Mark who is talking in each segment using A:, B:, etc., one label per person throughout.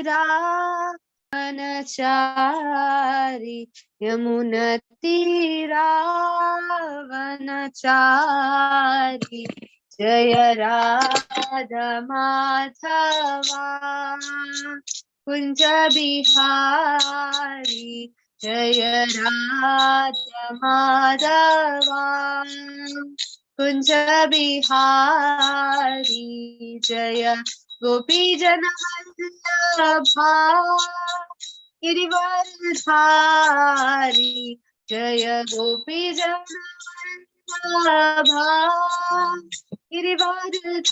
A: तीरावनचारी, यमुना तीरावनचारी, जय राधा माधवा, कुंज बिहारी, जय राधा माधवा, कुंज बिहारी, जय गोपी जन वल्लभा, गिरिवरधारी, जय गोपी जन वल्लभा, गिरिवरधारी,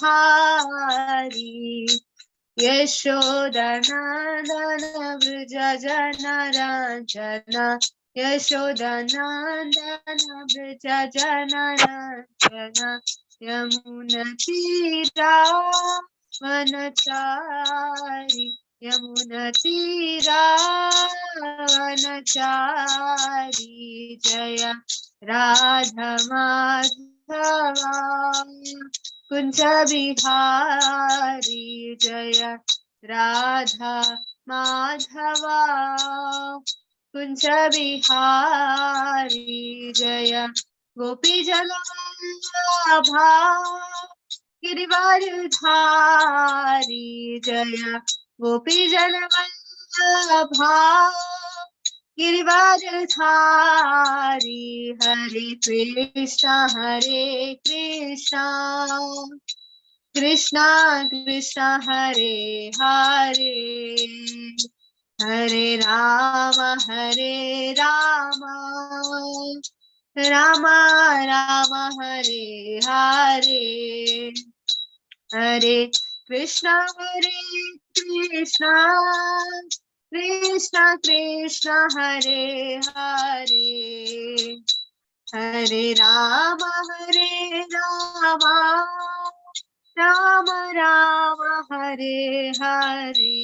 A: यशोदानन्दन व्रज जन रञ्जन, यशोदानन्दन व्रज जन रञ्जन, यमुना तीरावनचारी, यमुना तीरावनचारी, जय राधा माधवा, कुंज बिहारी, जय राधा माधवा, कुंज बिहारी, जय गोपी जन वल्लभा, गिरिवरधारी, जय गोपी जन वल्लभा, गिरिवरधारी, हरे कृष्ण हरे कृष्ण, कृष्ण कृष्ण हरे हरे, हरे राम हरे राम, राम राम हरे हरे, हरे कृष्ण हरे कृष्ण, कृष्ण कृष्ण हरे हरे, हरे राम हरे राम, राम राम हरे हरे,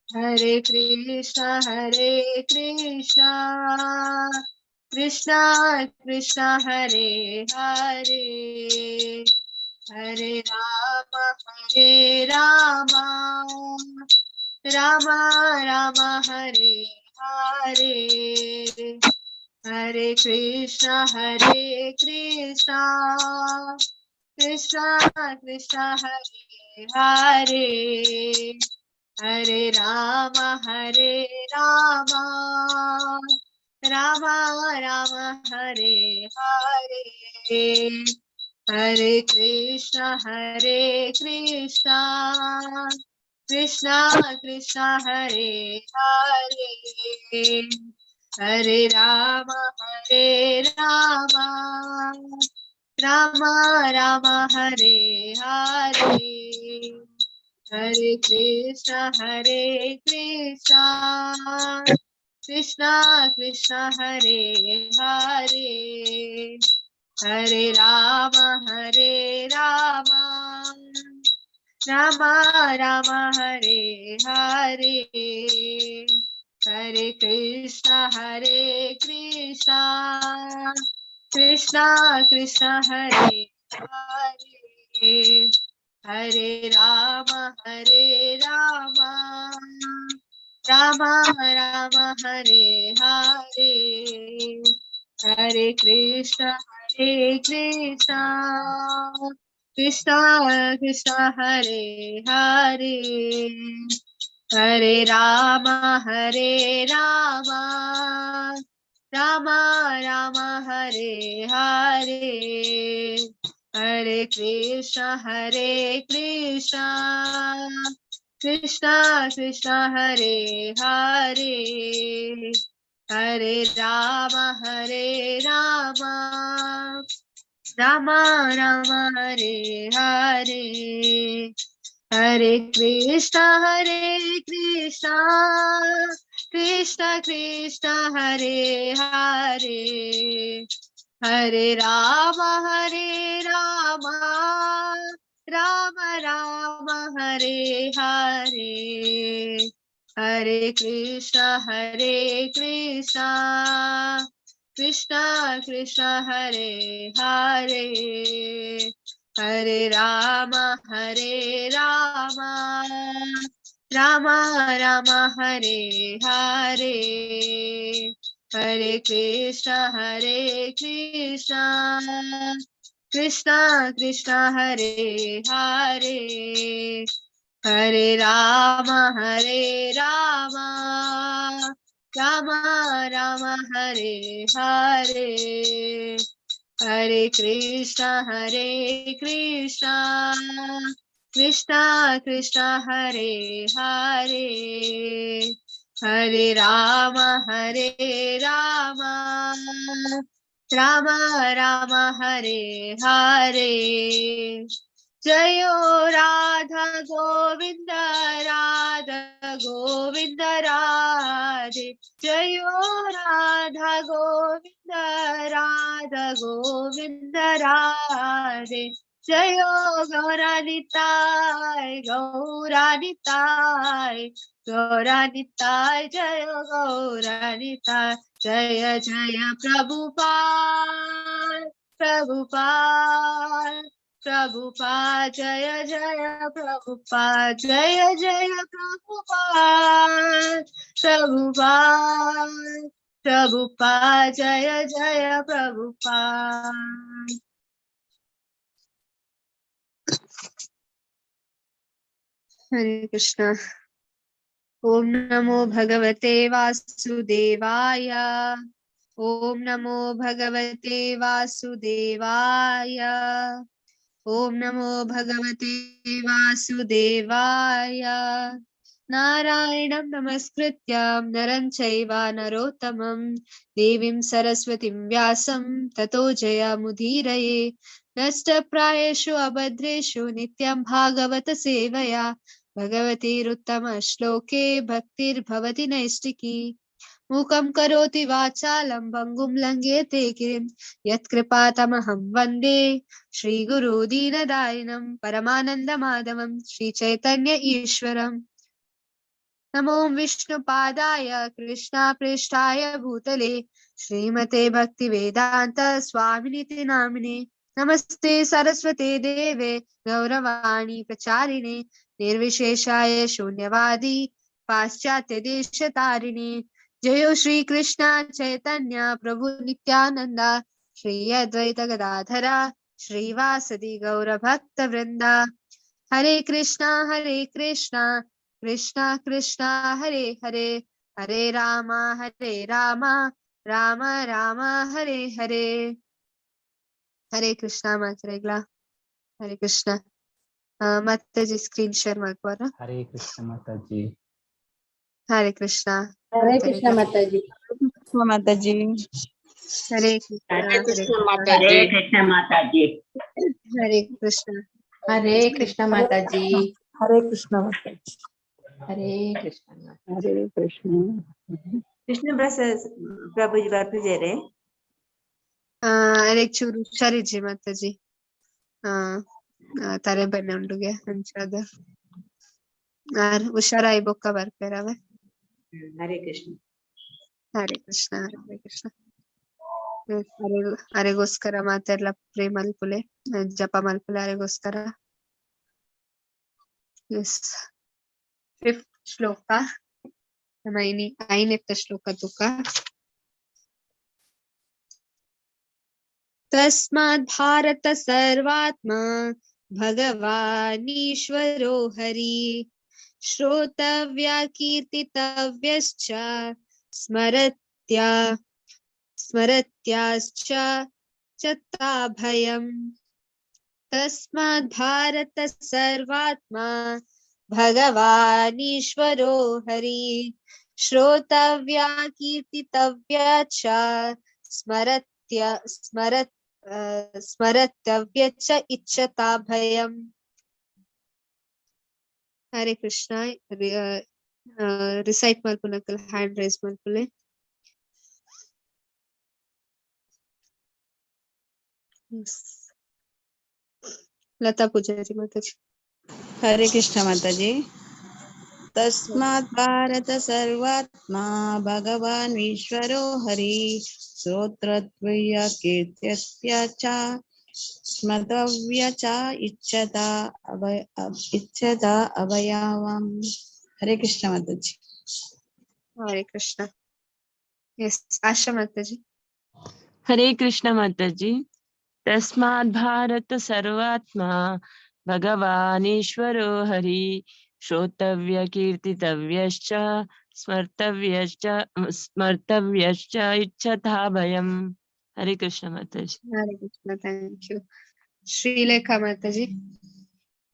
A: हरे कृष्ण हरे कृष्ण, कृष्ण कृष्ण हरे हरे, हरे राम हरे राम, राम राम हरे हरे, हरे कृष्ण हरे कृष्ण, कृष्ण कृष्ण हरे हरे, हरे राम हरे राम, राम राम हरे हरे, हरे कृष्ण हरे कृष्ण, कृष्ण कृष्ण हरे हरे, हरे राम हरे राम, राम राम हरे हरे, हरे कृष्ण हरे कृष्ण, कृष्ण कृष्ण हरे हरे, हरे राम हरे राम, राम राम हरे हरे, हरे कृष्ण हरे कृष्ण, कृष्ण कृष्ण हरे हरे, हरे राम हरे राम, राम राम हरे हरे, हरे कृष्ण हरे कृष्ण, कृष्ण कृष्ण हरे हरे, हरे राम हरे राम, राम राम हरे हरे, हरे कृष्ण हरे कृष्ण, कृष्ण कृष्ण हरे हरे, हरे राम हरे राम, राम राम हरे हरे, हरे कृष्ण हरे कृष्ण, कृष्ण कृष्ण हरे हरे, हरे राम हरे राम, राम राम हरे हरे, हरे कृष्ण हरे कृष्ण, कृष्ण कृष्ण हरे हरे, हरे राम हरे Ram, Rama Rama Hare Hare. Hare Krishna Hare Krishna Krishna Krishna Hare Hare. Hare Rama Hare Rama Rama Rama Hare Hare. Hare Krishna Hare Krishna Krishna Krishna Hare Hare. Hare Rama Hare Rama Rama Rama Hare Hare. जयो राधा गोविंद राधा गोविंद राधे। जयो राधा गोविंद राधा गोविंद राधे। जयो गौरानिताय गौरानिताय गौरानिताय जयो गौरानिताय। जय जय प्रभुपाद प्रभुपाद प्रभुपाद जय जय प्रभुपाद जय जय प्रभुपाद प्रभुपाद प्रभुपाद जय जय प्रभुपाद। हरे कृष्ण। ओम नमो भगवते वासुदेवाय। ओम नमो भगवते वासुदेवाय। ओम नमो भगवते वासुदेवाय। नारायणं नमस्कृत्य नरं चैव नरोत्तमं देवीं सरस्वतीं व्यासं ततो जयमुदीरये। नष्टप्रायेषु अभद्रेषु नित्यं भागवत सेवया भगवतीरुत्तम श्लोके भक्तिर्भवति नैष्टिकी। मूकं करोति वाचालं भङ्गुं लङ्घयते गिरिं यत्कृपातमहं वन्दे श्रीगुरु दीनदायिनं परमानन्दमाधवं श्रीचैतन्य ईश्वरम्। नमो विष्णुपादाय कृष्णप्रेष्ठाय भूतले श्रीमते भक्तिवेदान्त स्वामिनिति नामिने। नमस्ते सरस्वते देवे गौरवाणी प्रचारिणे निर्विशेषाय शून्यवादी पाश्चात्य देशतारिणे। जयो श्री कृष्ण चैतन्य प्रभु नित्यानंद श्री अद्वैत गदाधरा श्रीवासदि गौर भक्त वृंद। हरे कृष्णा कृष्णा कृष्णा हरे हरे हरे राम राम राम हरे हरे। हरे कृष्ण मातरेग्ला हरे कृष्ण। माताजी स्क्रीन शेयर ಮಾಡ್ಕೊರ।
B: हरे कृष्ण माताजी।
A: हरे कृष्ण।
C: हरे कृष्ण माताजी।
D: कृष्ण माताजी।
A: हरे कृष्ण।
E: हरे कृष्ण माताजी।
F: हरे कृष्ण माताजी।
A: हरे कृष्ण।
C: हरे कृष्ण माताजी।
D: हरे कृष्ण माताजी।
C: हरे कृष्ण।
D: हरे कृष्ण।
G: ಕೃಷ್ಣ ಪ್ರಸಾದ್ ಪ್ರಭುಜಿ ಬರ್ಪಿದ್ದಾರೆ.
A: ಅರೆಗ್ ಚೂರು ಹುಷಾರಿಜ್ಜಿ ಮಾತಾಜಿ. ತರೆ ಬನ್ನೆ ಉಂಡುಗೆ ಅಂಚಾದ ಆರ್ ಹುಷಾರಾಯಿ ಬೊಕ್ಕ ಬರ್ಪೇರವೆ.
G: ಹರೇ ಕೃಷ್ಣ.
A: ಹರೇ ಕೃಷ್ಣ ಹರೇ ಕೃಷ್ಣ. ಅರೆಗೋಸ್ಕರ ಮಾತೆರ್ಲ ಪ್ರೇ ಮಲ್ಪುಲೆ ಜಪ ಮಲ್ಪುಲೆ ಅರೆಗೋಸ್ಕರ. ಎಸ್ ಫಿಫ್ತ್ ಶ್ಲೋಕ ನಮ್ಮ ಐನೆತ್ತ ಶ್ಲೋಕ ತುಕ. ತಸ್ಮಾತ್ ಭಾರತ ಸರ್ವಾತ್ಮ ಭಗವಾನೀಶ್ವರೋ ಹರಿ ಶ್ರೋತವ್ಯ ಕೀರ್ತಿತವ್ಯಶ್ಚ ಸ್ಮರತ್ಯಾಶ್ಚ ಚತ್ತಾಭಯಂ. ತಸ್ಮಾತ್ ಭಾರತ ಸರ್ವಾತ್ಮ ಭಗವಾನೀಶ್ವರೋ ಹರಿ ಶ್ರೋತವ್ಯ ಕೀರ್ತಿತವ್ಯ ಚ ಸ್ಮರತ್ಯವ್ಯ ಚ ಇಚ್ಛತಾಭಯಂ. ಹರೇ ಕೃಷ್ಣ. ರಿಸೈಟ್ ಮಲ್ಪುನಕಲ್ ಹ್ಯಾಂಡ್ ರೈಸ್ ಮಲ್ಪುಲೆ. ಲತಾ ಪೂಜಾರಿ ಮಾತಾಜಿ.
D: ಹರೇ ಕೃಷ್ಣ ಮಾತಾಜಿ. ತಸ್ಮಾತ್ ಭಾರತ ಸರ್ವಾತ್ಮಾ ಭಗವಾನ್ ಈಶ್ವರೋ ಹರಿ ಶ್ರೋತ್ರತ್ವಯ ಕೀರ್ತ್ಯಸ್ಯ ಚ ಸ್ಮೃತವ್ಯ ಚ ಇಚ್ಛತಾ ಅಭಯ ಇಚ್ಛತಾ ಅಭಯಾವಂ. Hare Krishna Mataji.
A: Hare Krishna. S, Asha Mataji.
B: Hare Krishna Mataji. तस्मात् भारत सर्वात्मा भगवानीश्वरो हरि श्रोतव्य कीर्तितव्यश्च स्मर्तव्यश्च स्मर्तव्यश्च इच्छता भयम्। हरे कृष्ण माताजी।
A: हरे Krishna, thank you. Srilekha Mataji.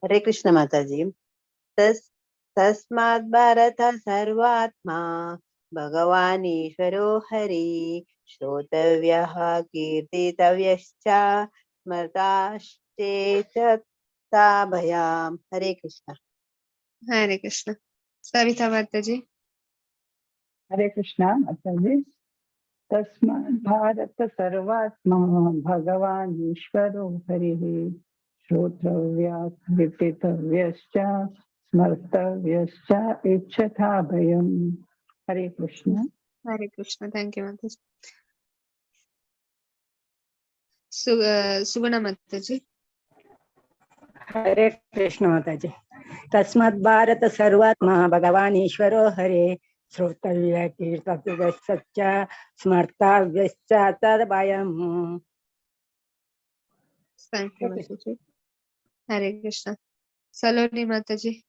G: Hare Krishna Mataji. तस्मात् भारत सर्वात्मा भगवान् ईश्वरो हरि श्रोतव्यः कीर्तितव्यश्च स्मर्ताश्चेत भयाम। हरे कृष्ण।
A: हरे कृष्ण। सविता माताजी।
E: हरे कृष्णा माताजी। तस्मात् भारत सर्वात्मा भगवान् ईश्वरो हरिः श्रोतव्या कीर्तितव्यश्च स्मर्तव्यश्च इच्छता भयम्। हरे कृष्ण।
A: हरे Krishna, thank you Mataji. Suguna Mataji.
F: Hare Krishna Mataji. तस्मात् भारत सर्वात्मा भगवान् ईश्वरो हरे श्रोतव्य कीर्तव्यश्च स्मर्तव्यश्च तद्भयम्।
A: Thank you Mataji. Hare Krishna. Saloni Mataji.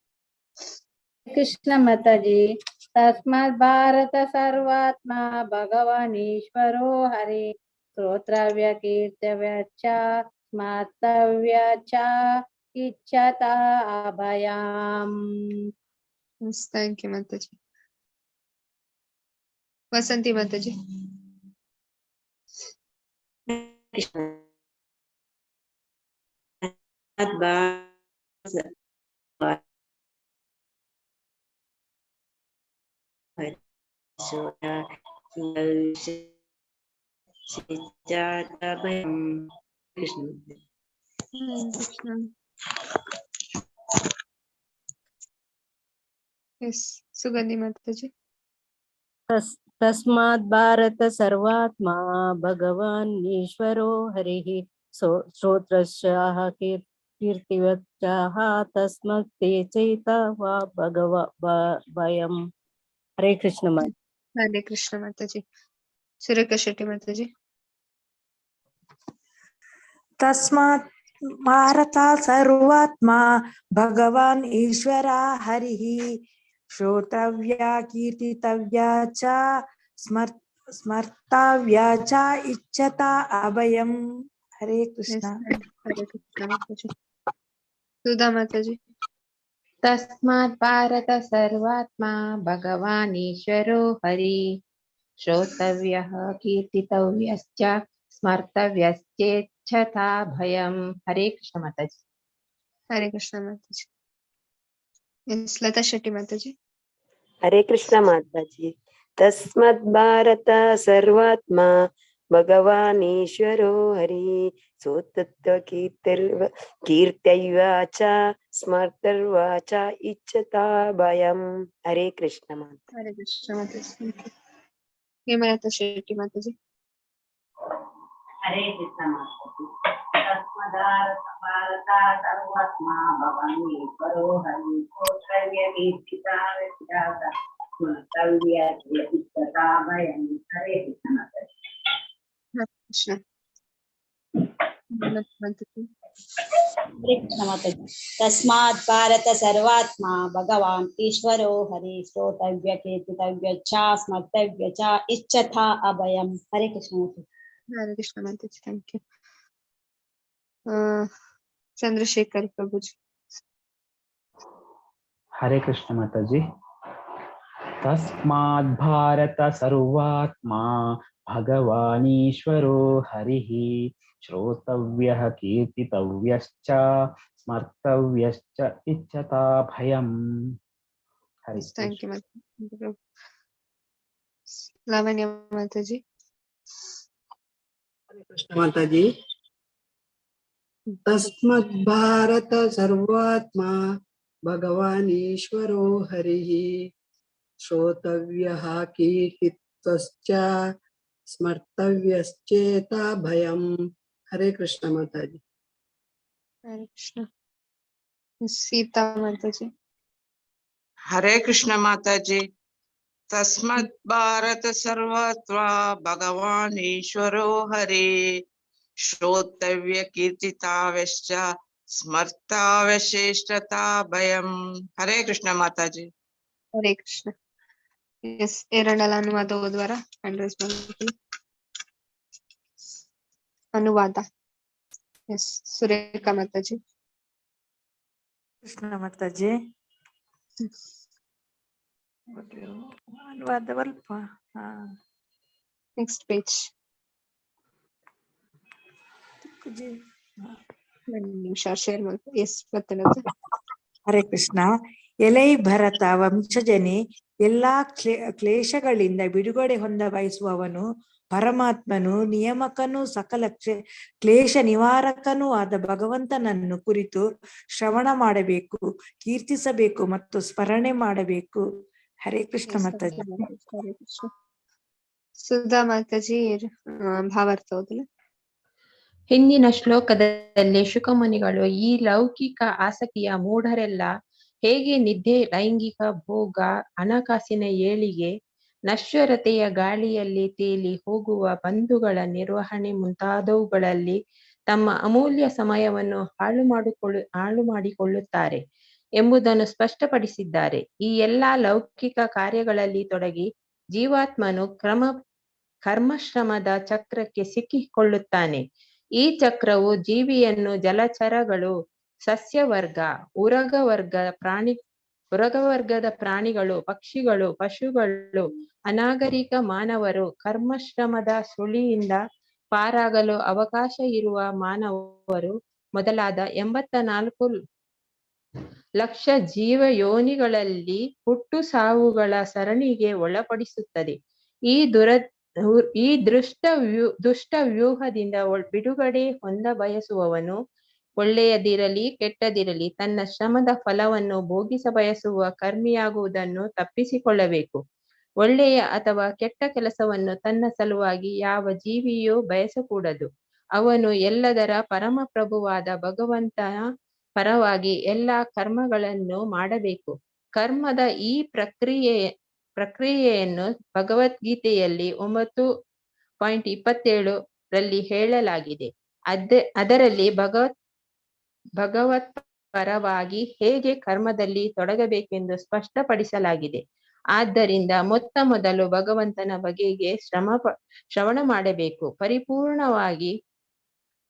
C: Krishna Mataji. तस्मात् भारत सर्वात्मा भगवान् ईश्वरो हरे श्रोत्रव्य कीर्तव्यश्च स्मर्तव्य च इच्छता अभयम्।
A: Yes, thank you Mataji. Vasanti Mataji.
G: Krishna. Krishna.
A: Krishna. Yes, Sugandhi Mataji.
H: तस्मात् भारत सर्वात्मा भगवान् ईश्वरो हरिः श्रोत्रस्याः कीर्तिवच्चाः तस्मात् ते चैतवा भगव भयम्। हरे कृष्ण माता।
A: हरे कृष्ण माताजी। सुरेखा शेट्टी माताजी।
I: तस्मात् भारत सर्वात्मा भगवान् ईश्वरा हरिः श्रोतव्या कीर्तितव्या च स्मर्तव्या च इच्छता अभयम्। हरे कृष्ण।
A: हरे कृष्ण माताजी। सुधा माताजी।
C: तस्मात् भारत सर्वात्मा भगवान् ईश्वरो हरि श्रोतव्यः कीर्तितव्यश्च स्मर्तव्यश्चेच्छता भयम्। हरे कृष्ण माताजी।
A: हरे कृष्ण माताजी। Yes, Lata Shetty Mataji.
J: Hare Krishna Mataji. तस्मात् भारत सर्वात्मा भगवान् ईश्वरो हरि सोतत्व कीर्तैव च स्मर्तर्वा च इच्छता भयम्। हरे कृष्ण माता।
A: हरे कृष्ण माताजी। हेमलता शेट्टी माताजी।
K: हरे कृष्ण माताजी। तस्मात् भारत सर्वात्मा भगवान् ईश्वरो हरि श्रोतव्य कीर्तिता स्मर्तव्य इच्छता भयम्। हरे कृष्ण माताजी।
A: हरे कृष्ण। माताजी।
L: हरे कृष्ण माताजी। तस्मात् भारत सर्वात्मा भगवान् ईश्वरो हरि श्रोतव्य कीर्तितव्य च स्मर्तव्य च इच्छता अभयम्। हरे कृष्ण माताजी।
A: हरे कृष्ण माताजी, thank you. Chandrashekhar Prabhuji.
M: Hare Krishna Mataji. तस्मात् भारत सर्वात्मा भगवानीश्वरो हरिः श्रोतव्यः कीर्तितव्यश्च स्मर्तव्यश्च इच्छता भयम्। हरे
A: thank
M: Krishna.
A: You Mataji. Lavanya Mataji.
N: Hare Krishna Mataji. तस्मात् भारत सर्वात्मा भगवान् ईश्वरो हरिः श्रोतव्यः कीर्तित्वश्च स्मर्तव्यश्चेता भयम्। हरे कृष्ण माताजी।
A: हरे कृष्ण। सीता माताजी।
D: ಹರೇ ಕೃಷ್ಣ ಮಾತಾಜಿ. ತಸ್ಮತ್ ಭಾರತ ಸರ್ವತ್ವ ಭಗವಾನ್ ಈಶ್ವರೋ ಹರಿ ಶ್ರೋತವ್ಯ ಕೀರ್ತಿತಾವ್ಯಶ್ಚ ಸ್ಮರ್ತಾವ್ಯಶೇಷ್ಟತಾ ಭಯಂ. ಹರೇ ಕೃಷ್ಣ ಮಾತಾಜಿ.
A: ಹರೇ ಕೃಷ್ಣ. ಎಸ್, ಏರಂಡಲ ಅನುವಾದ ಓದುವರ? ಹ್ಯಾಂಡ್ ಅನುವಾದ. ಎಸ್, ಸುರೇಖಾ ಮಾತಾಜಿ.
I: ಕೃಷ್ಣ ಮಾತಾಜಿ. ಅನುವಾದ ಅಲ್ಪ.
A: Next page. ನಿಮಿಷ ಶೇರ್ ಮಾಡ್ಕೊ. ಎಸ್, ಮತ್ತೆ.
I: ಹರೇ ಕೃಷ್ಣ. ಎಲೈ ಭರತ ವಂಶಜನೆ, ಎಲ್ಲಾ ಕ್ಲೇಶಗಳಿಂದ ಬಿಡುಗಡೆ ಹೊಂದ ಬಯಸುವವನು ಪರಮಾತ್ಮನು ನಿಯಮಕನು ಸಕಲ ಕ್ಲೇಶ ನಿವಾರಕನೂ ಆದ ಭಗವಂತನನ್ನು ಕುರಿತು ಶ್ರವಣ ಮಾಡಬೇಕು, ಕೀರ್ತಿಸಬೇಕು ಮತ್ತು ಸ್ಮರಣೆ ಮಾಡಬೇಕು. ಹರೇ ಕೃಷ್ಣ ಮಾತಾಜಿ.
A: ಸುಧಾ ಮಾತಾಜಿ, ಭಾವಾರ್ಥ ಹೌದಲ್ಲ?
C: ಹಿಂದಿನ ಶ್ಲೋಕದಲ್ಲಿ ಶುಕಮುನಿಗಳು ಈ ಲೌಕಿಕ ಆಸಕ್ತಿಯ ಮೂಢರೆಲ್ಲ ಹೇಗೆ ನಿದ್ದೆ, ಲೈಂಗಿಕ ಭೋಗ, ಹಣಕಾಸಿನ ಏಳಿಗೆ, ನಶ್ವರತೆಯ ಗಾಳಿಯಲ್ಲಿ ತೇಲಿ ಹೋಗುವ ಬಂಧುಗಳ ನಿರ್ವಹಣೆ ಮುಂತಾದವುಗಳಲ್ಲಿ ತಮ್ಮ ಅಮೂಲ್ಯ ಸಮಯವನ್ನು ಹಾಳು ಮಾಡಿಕೊಳ್ಳುತ್ತಾರೆ ಎಂಬುದನ್ನು ಸ್ಪಷ್ಟಪಡಿಸಿದ್ದಾರೆ. ಈ ಎಲ್ಲಾ ಲೌಕಿಕ ಕಾರ್ಯಗಳಲ್ಲಿ ತೊಡಗಿ ಜೀವಾತ್ಮನು ಕರ್ಮಶ್ರಮದ ಚಕ್ರಕ್ಕೆ ಸಿಕ್ಕಿಕೊಳ್ಳುತ್ತಾನೆ. ಈ ಚಕ್ರವು ಜೀವಿಯನ್ನು ಜಲಚರಗಳು, ಸಸ್ಯವರ್ಗ, ಉರಗವರ್ಗದ ಪ್ರಾಣಿಗಳು, ಪಕ್ಷಿಗಳು, ಪಶುಗಳು, ಅನಾಗರಿಕ ಮಾನವರು, ಕರ್ಮಶ್ರಮದ ಸುಳಿಯಿಂದ ಪಾರಾಗಲು ಅವಕಾಶ ಇರುವ ಮಾನವರು ಮೊದಲಾದ 84 ಲಕ್ಷ ಜೀವ ಯೋನಿಗಳಲ್ಲಿ ಹುಟ್ಟು ಸಾವುಗಳ ಸರಣಿಗೆ ಒಳಪಡಿಸುತ್ತದೆ. ಈ ದುಷ್ಟ ವ್ಯೂಹದಿಂದ ಬಿಡುಗಡೆ ಹೊಂದ ಬಯಸುವವನು ಒಳ್ಳೆಯದಿರಲಿ ಕೆಟ್ಟದಿರಲಿ ತನ್ನ ಶ್ರಮದ ಫಲವನ್ನು ಭೋಗಿಸ ಬಯಸುವ ಕರ್ಮಿಯಾಗುವುದನ್ನು ತಪ್ಪಿಸಿಕೊಳ್ಳಬೇಕು. ಒಳ್ಳೆಯ ಅಥವಾ ಕೆಟ್ಟ ಕೆಲಸವನ್ನು ತನ್ನ ಸಲುವಾಗಿ ಯಾವ ಜೀವಿಯೂ ಬಯಸಕೂಡದು. ಅವನು ಎಲ್ಲದರ ಪರಮಪ್ರಭುವಾದ ಭಗವಂತನ ಪರವಾಗಿ ಎಲ್ಲ ಕರ್ಮಗಳನ್ನು ಮಾಡಬೇಕು. ಕರ್ಮದ ಈ ಪ್ರಕ್ರಿಯೆಯನ್ನು ಭಗವದ್ಗೀತೆಯಲ್ಲಿ 9.27 ರಲ್ಲಿ ಹೇಳಲಾಗಿದೆ. ಅದರಲ್ಲಿ ಭಗವತ್ ಪರವಾಗಿ ಹೇಗೆ ಕರ್ಮದಲ್ಲಿ ತೊಡಗಬೇಕೆಂದು ಸ್ಪಷ್ಟಪಡಿಸಲಾಗಿದೆ. ಆದ್ದರಿಂದ ಮೊತ್ತ ಮೊದಲು ಭಗವಂತನ ಬಗೆಗೆ ಶ್ರವಣ ಮಾಡಬೇಕು. ಪರಿಪೂರ್ಣವಾಗಿ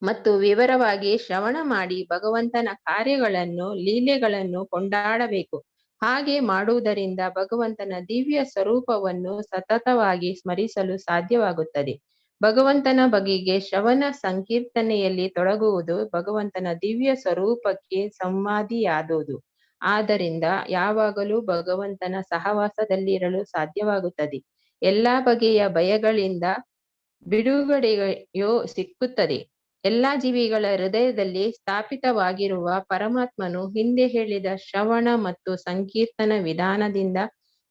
C: ಮತ್ತು ವಿವರವಾಗಿ ಶ್ರವಣ ಮಾಡಿ ಭಗವಂತನ ಕಾರ್ಯಗಳನ್ನು, ಲೀಲೆಗಳನ್ನು ಕೊಂಡಾಡಬೇಕು. ಹಾಗೆ ಮಾಡುವುದರಿಂದ ಭಗವಂತನ ದಿವ್ಯ ಸ್ವರೂಪವನ್ನು ಸತತವಾಗಿ ಸ್ಮರಿಸಲು ಸಾಧ್ಯವಾಗುತ್ತದೆ. ಭಗವಂತನ ಬಗೆಗೆ ಶ್ರವಣ ಸಂಕೀರ್ತನೆಯಲ್ಲಿ ತೊಡಗುವುದು ಭಗವಂತನ ದಿವ್ಯ ಸ್ವರೂಪಕ್ಕೆ ಸಂವಾದಿಯಾದುದು. ಆದ್ದರಿಂದ ಯಾವಾಗಲೂ ಭಗವಂತನ ಸಹವಾಸದಲ್ಲಿರಲು ಸಾಧ್ಯವಾಗುತ್ತದೆ. ಎಲ್ಲಾ ಬಗೆಯ ಭಯಗಳಿಂದ ಬಿಡುಗಡೆಯೋ ಸಿಕ್ಕುತ್ತದೆ. ಎಲ್ಲಾ ಜೀವಿಗಳ ಹೃದಯದಲ್ಲಿ ಸ್ಥಾಪಿತವಾಗಿರುವ ಪರಮಾತ್ಮನು ಹಿಂದೆ ಹೇಳಿದ ಶ್ರವಣ ಮತ್ತು ಸಂಕೀರ್ತನ ವಿಧಾನದಿಂದ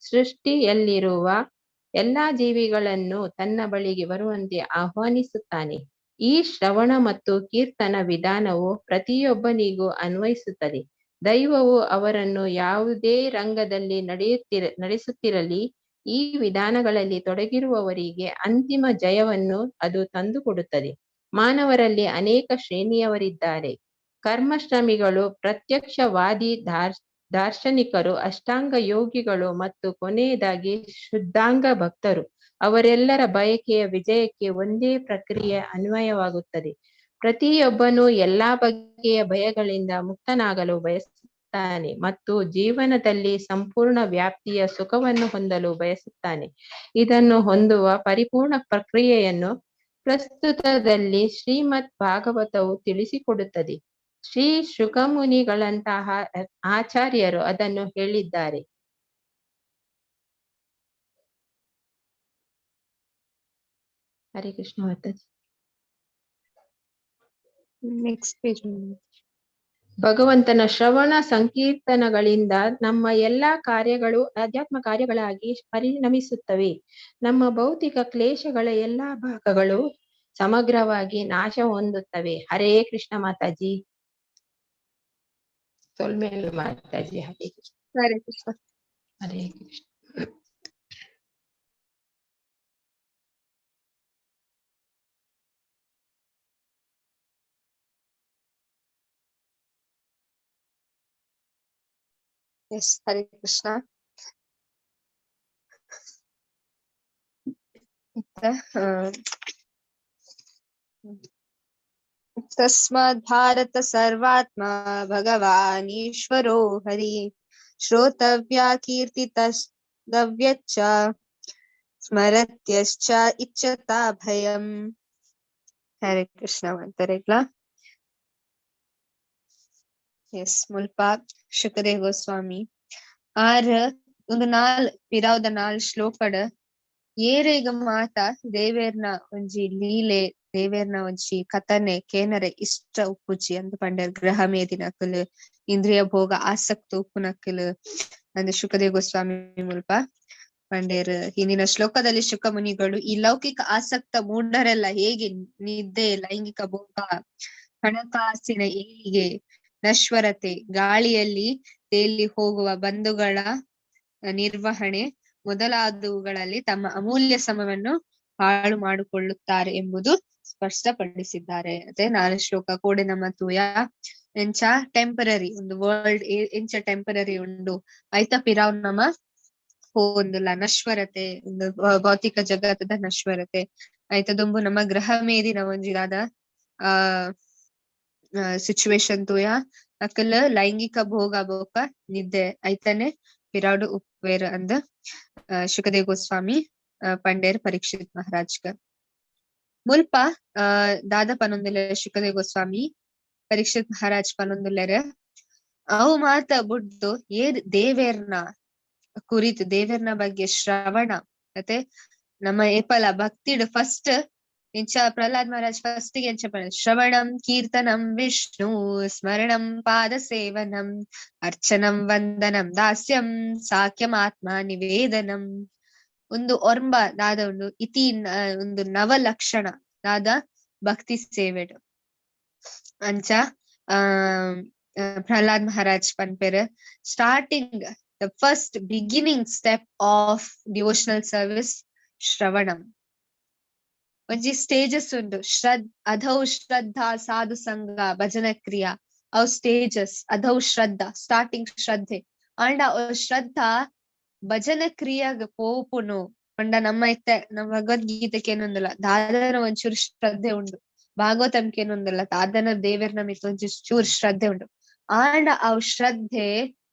C: ಸೃಷ್ಟಿಯಲ್ಲಿರುವ ಎಲ್ಲಾ ಜೀವಿಗಳನ್ನು ತನ್ನ ಬಳಿಗೆ ಬರುವಂತೆ ಆಹ್ವಾನಿಸುತ್ತಾನೆ. ಈ ಶ್ರವಣ ಮತ್ತು ಕೀರ್ತನ ವಿಧಾನವು ಪ್ರತಿಯೊಬ್ಬನಿಗೂ ಅನ್ವಯಿಸುತ್ತದೆ. ದೈವವು ಅವರನ್ನು ಯಾವುದೇ ರಂಗದಲ್ಲಿ ನಡೆಸುತ್ತಿರಲಿ, ಈ ವಿಧಾನಗಳಲ್ಲಿ ತೊಡಗಿರುವವರಿಗೆ ಅಂತಿಮ ಜಯವನ್ನು ಅದು ತಂದುಕೊಡುತ್ತದೆ. ಮಾನವರಲ್ಲಿ ಅನೇಕ ಶ್ರೇಣಿಯವರಿದ್ದಾರೆ. ಕರ್ಮಶ್ರಮಿಗಳು, ಪ್ರತ್ಯಕ್ಷವಾದಿ ದಾರ್ಶನಿಕರು, ಅಷ್ಟಾಂಗ ಯೋಗಿಗಳು ಮತ್ತು ಕೊನೆಯದಾಗಿ ಶುದ್ಧಾಂಗ ಭಕ್ತರು. ಅವರೆಲ್ಲರ ಬಯಕೆಯ ವಿಜಯಕ್ಕೆ ಒಂದೇ ಪ್ರಕ್ರಿಯೆ ಅನ್ವಯವಾಗುತ್ತದೆ. ಪ್ರತಿಯೊಬ್ಬನೂ ಎಲ್ಲಾ ಬಗೆಯ ಭಯಗಳಿಂದ ಮುಕ್ತನಾಗಲು ಬಯಸುತ್ತಾನೆ ಮತ್ತು ಜೀವನದಲ್ಲಿ ಸಂಪೂರ್ಣ ವ್ಯಾಪ್ತಿಯ ಸುಖವನ್ನು ಹೊಂದಲು ಬಯಸುತ್ತಾನೆ. ಇದನ್ನು ಹೊಂದುವ ಪರಿಪೂರ್ಣ ಪ್ರಕ್ರಿಯೆಯನ್ನು ಪ್ರಸ್ತುತದಲ್ಲಿ ಶ್ರೀಮದ್ ಭಾಗವತವು ತಿಳಿಸಿಕೊಡುತ್ತದೆ. ಶ್ರೀ ಶುಕಮುನಿಗಳಂತಹ ಆಚಾರ್ಯರು ಅದನ್ನು ಹೇಳಿದ್ದಾರೆ. ಹರೇ ಕೃಷ್ಣ ಮಾತಾಜಿ.
A: Next page.
C: ಭಗವಂತನ ಶ್ರವಣ ಸಂಕೀರ್ತನಗಳಿಂದ ನಮ್ಮ ಎಲ್ಲಾ ಕಾರ್ಯಗಳು ಆಧ್ಯಾತ್ಮ ಕಾರ್ಯಗಳಾಗಿ ಪರಿಣಮಿಸುತ್ತವೆ. ನಮ್ಮ ಭೌತಿಕ ಕ್ಲೇಶಗಳ ಎಲ್ಲಾ ಭಾಗಗಳು ಸಮಗ್ರವಾಗಿ ನಾಶ ಹೊಂದುತ್ತವೆ. Hare Krishna Mataji. ಸೊಲ್ಮೇಲು Mataji. Hare Krishna.
A: Hare Krishna.
C: Hare Krishna.
A: Yes, Hare Krishna. तस्मात् भारत सर्वात्मा भगवान् ईश्वरो हरि श्रोतव्या कीर्तितव्यच्च स्मरत्यश्च इच्छता भयम्. ಹರೇ ಕೃಷ್ಣ ಮಂತರೆಗ್ಲ. ಎಸ್, ಮುಲ್ಪ ಶುಕದೇವ್ ಗೋಸ್ವಾಮಿ ಆರ್ ಒಂದು ನಾಲ್ ಪಿರಾವ್ದ ನಾಲ್ ಶ್ಲೋಕಡ್ ಏರೆಗ್ ಮಾತ ದೇವೇರ್ನ ಒಂಜಿ ಲೀಲೆ, ದೇವೇರ್ನ ಒಂಜಿ ಕಥನೆ ಕೇನರೆ ಇಷ್ಟ ಉಪ್ಪುಜಿ ಅಂದ್ ಪಂಡರ್. ಗ್ರಹ ಮೇದಿನಕುಲು, ಇಂದ್ರಿಯ ಭೋಗ ಆಸಕ್ತ ಉಪ್ಪುನಕುಲು ಅಂದ್ ಶುಕದೇವ್ ಗೋಸ್ವಾಮಿ ಮುಲ್ಪ ಪಂಡೇರ್. ಹಿಂದಿನ ಶ್ಲೋಕದಲ್ಲಿ ಶುಕ ಮುನಿಗಳು ಈ ಲೌಕಿಕ ಆಸಕ್ತ ಮೂಢರೆಲ್ಲ ಹೇಗೆ ನಿದ್ದೆ, ಲೈಂಗಿಕ ಭೋಗ, ಹಣಕಾಸಿನ ಏಳಿಗೆ, ನಶ್ವರತೆ, ಗಾಳಿಯಲ್ಲಿ ತೇಲಿ ಹೋಗುವ ಬಂಧುಗಳ ನಿರ್ವಹಣೆ ಮೊದಲಾದವುಗಳಲ್ಲಿ ತಮ್ಮ ಅಮೂಲ್ಯ ಸಮಯವನ್ನು ಹಾಳು ಮಾಡಿಕೊಳ್ಳುತ್ತಾರೆ ಎಂಬುದು ಸ್ಪಷ್ಟಪಡಿಸಿದ್ದಾರೆ. ಅದೇ ನಾಲ್ ಶ್ಲೋಕ ಕೋಡೆ ನಮ್ಮ ತೂಯ ಎಂಚ ಟೆಂಪರರಿ ಒಂದು ವರ್ಲ್ಡ್ ಎಂಚ ಟೆಂಪರರಿ ಉಂಡು ಐತ ಪಿರಾವ್ ನಮ್ಮ ಒಂದುಲ್ಲ ನಶ್ವರತೆ, ಒಂದು ಭೌತಿಕ ಜಗತ್ತದ ನಶ್ವರತೆ ಐತ ದುಂಬು ನಮ್ಮ ಗ್ರಹ ಮೇದಿನ ಒಂಜಿದಾದ ಆ ಸಿಚುವೇಶನ್ ತೂಯ ಅಕಲ್ ಲೈಂಗಿಕ ಭೋಗ ಬೋಕ ನಿದ್ದೆ ಐತನೆ ಪಿರಾಡು ಉಪ್ವೇರ್ ಅಂದ ಶುಕದೇವ್ ಗೋಸ್ವಾಮಿ ಪಂಡೇರ್ ಪರೀಕ್ಷಿತ್ ಮಹಾರಾಜ್ಗ. ಮುಲ್ಪ ದಾದ ಪನೊಂದುಲ್ಲೆ ಶುಕದೇವ್ ಗೋಸ್ವಾಮಿ ಪರೀಕ್ಷಿತ್ ಮಹಾರಾಜ್ ಪನೊಂದುಲ್ಲೆರ್ ಅವು ಮಾತ ಬುಡ್ದು ಏರ್ ದೇವೇರ್ನ ಕುರಿತು, ದೇವೇರ್ನ ಬಗ್ಗೆ ಶ್ರವಣ ಮತ್ತೆ ನಮ್ಮ ಏಪಲ ಭಕ್ತಿಡ್ ಫಸ್ಟ್ ಎಂಚ ಪ್ರಹ್ಲಾದ್ ಮಹಾರಾಜ್ ಫಸ್ಟ್ ಎಂಚ ಶ್ರವಣಂ ಕೀರ್ತನಂ ವಿಷ್ಣು ಸ್ಮರಣಂ ಪಾದ ಸೇವನಂ ಅರ್ಚನಂ ವಂದನಂ ದಾಸ್ಯಂ ಸಾಕ್ಯಂ ಆತ್ಮ ನಿವೇದನಂ. ಒಂದು ಒರ್ಂಬ ದಾದ ಉಂಡು ಇತಿ ಒಂದು ನವಲಕ್ಷಣ ದಾದ ಭಕ್ತಿ ಸೇವೆಡು ಅಂಚ ಆ ಪ್ರಹ್ಲಾದ್ ಮಹಾರಾಜ್ ಪನ್ಪೆರ್. Starting the first beginning step of devotional service ಶ್ರವಣಂ. ಒಂಜಿ ಸ್ಟೇಜಸ್ ಉಂಡು, ಅಧೌ ಶ್ರದ್ಧಾ ಸಾಧು ಸಂಘ ಭಜನ ಕ್ರಿಯಾ ಅವು ಸ್ಟೇಜಸ್. ಅಧೌ ಶ್ರದ್ಧಾ ಸ್ಟಾರ್ಟಿಂಗ್ ಶ್ರದ್ಧೆ ಅಂಡ ಶ್ರದ್ಧಾ ಭಜನ ಕ್ರಿಯಾಗ ಪೋಪುನು ಪಂಡ ನಮ್ಮ ಇತ್ತೆ ನಮ್ಮ ಭಗವದ್ಗೀತೆಗೆ ಏನೊಂದಿಲ್ಲ ದಾದನ ಒಂಚೂರು ಶ್ರದ್ಧೆ ಉಂಡು, ಭಾಗವತಂಗೆ ಏನೊಂದಿಲ್ಲ ದಾದನ ದೇವರ ನಮಿತ್ ಒಂಚೂರು ಚೂರು ಶ್ರದ್ಧೆ ಉಂಡು. ಆಂಡ ಅವು ಶ್ರದ್ಧೆ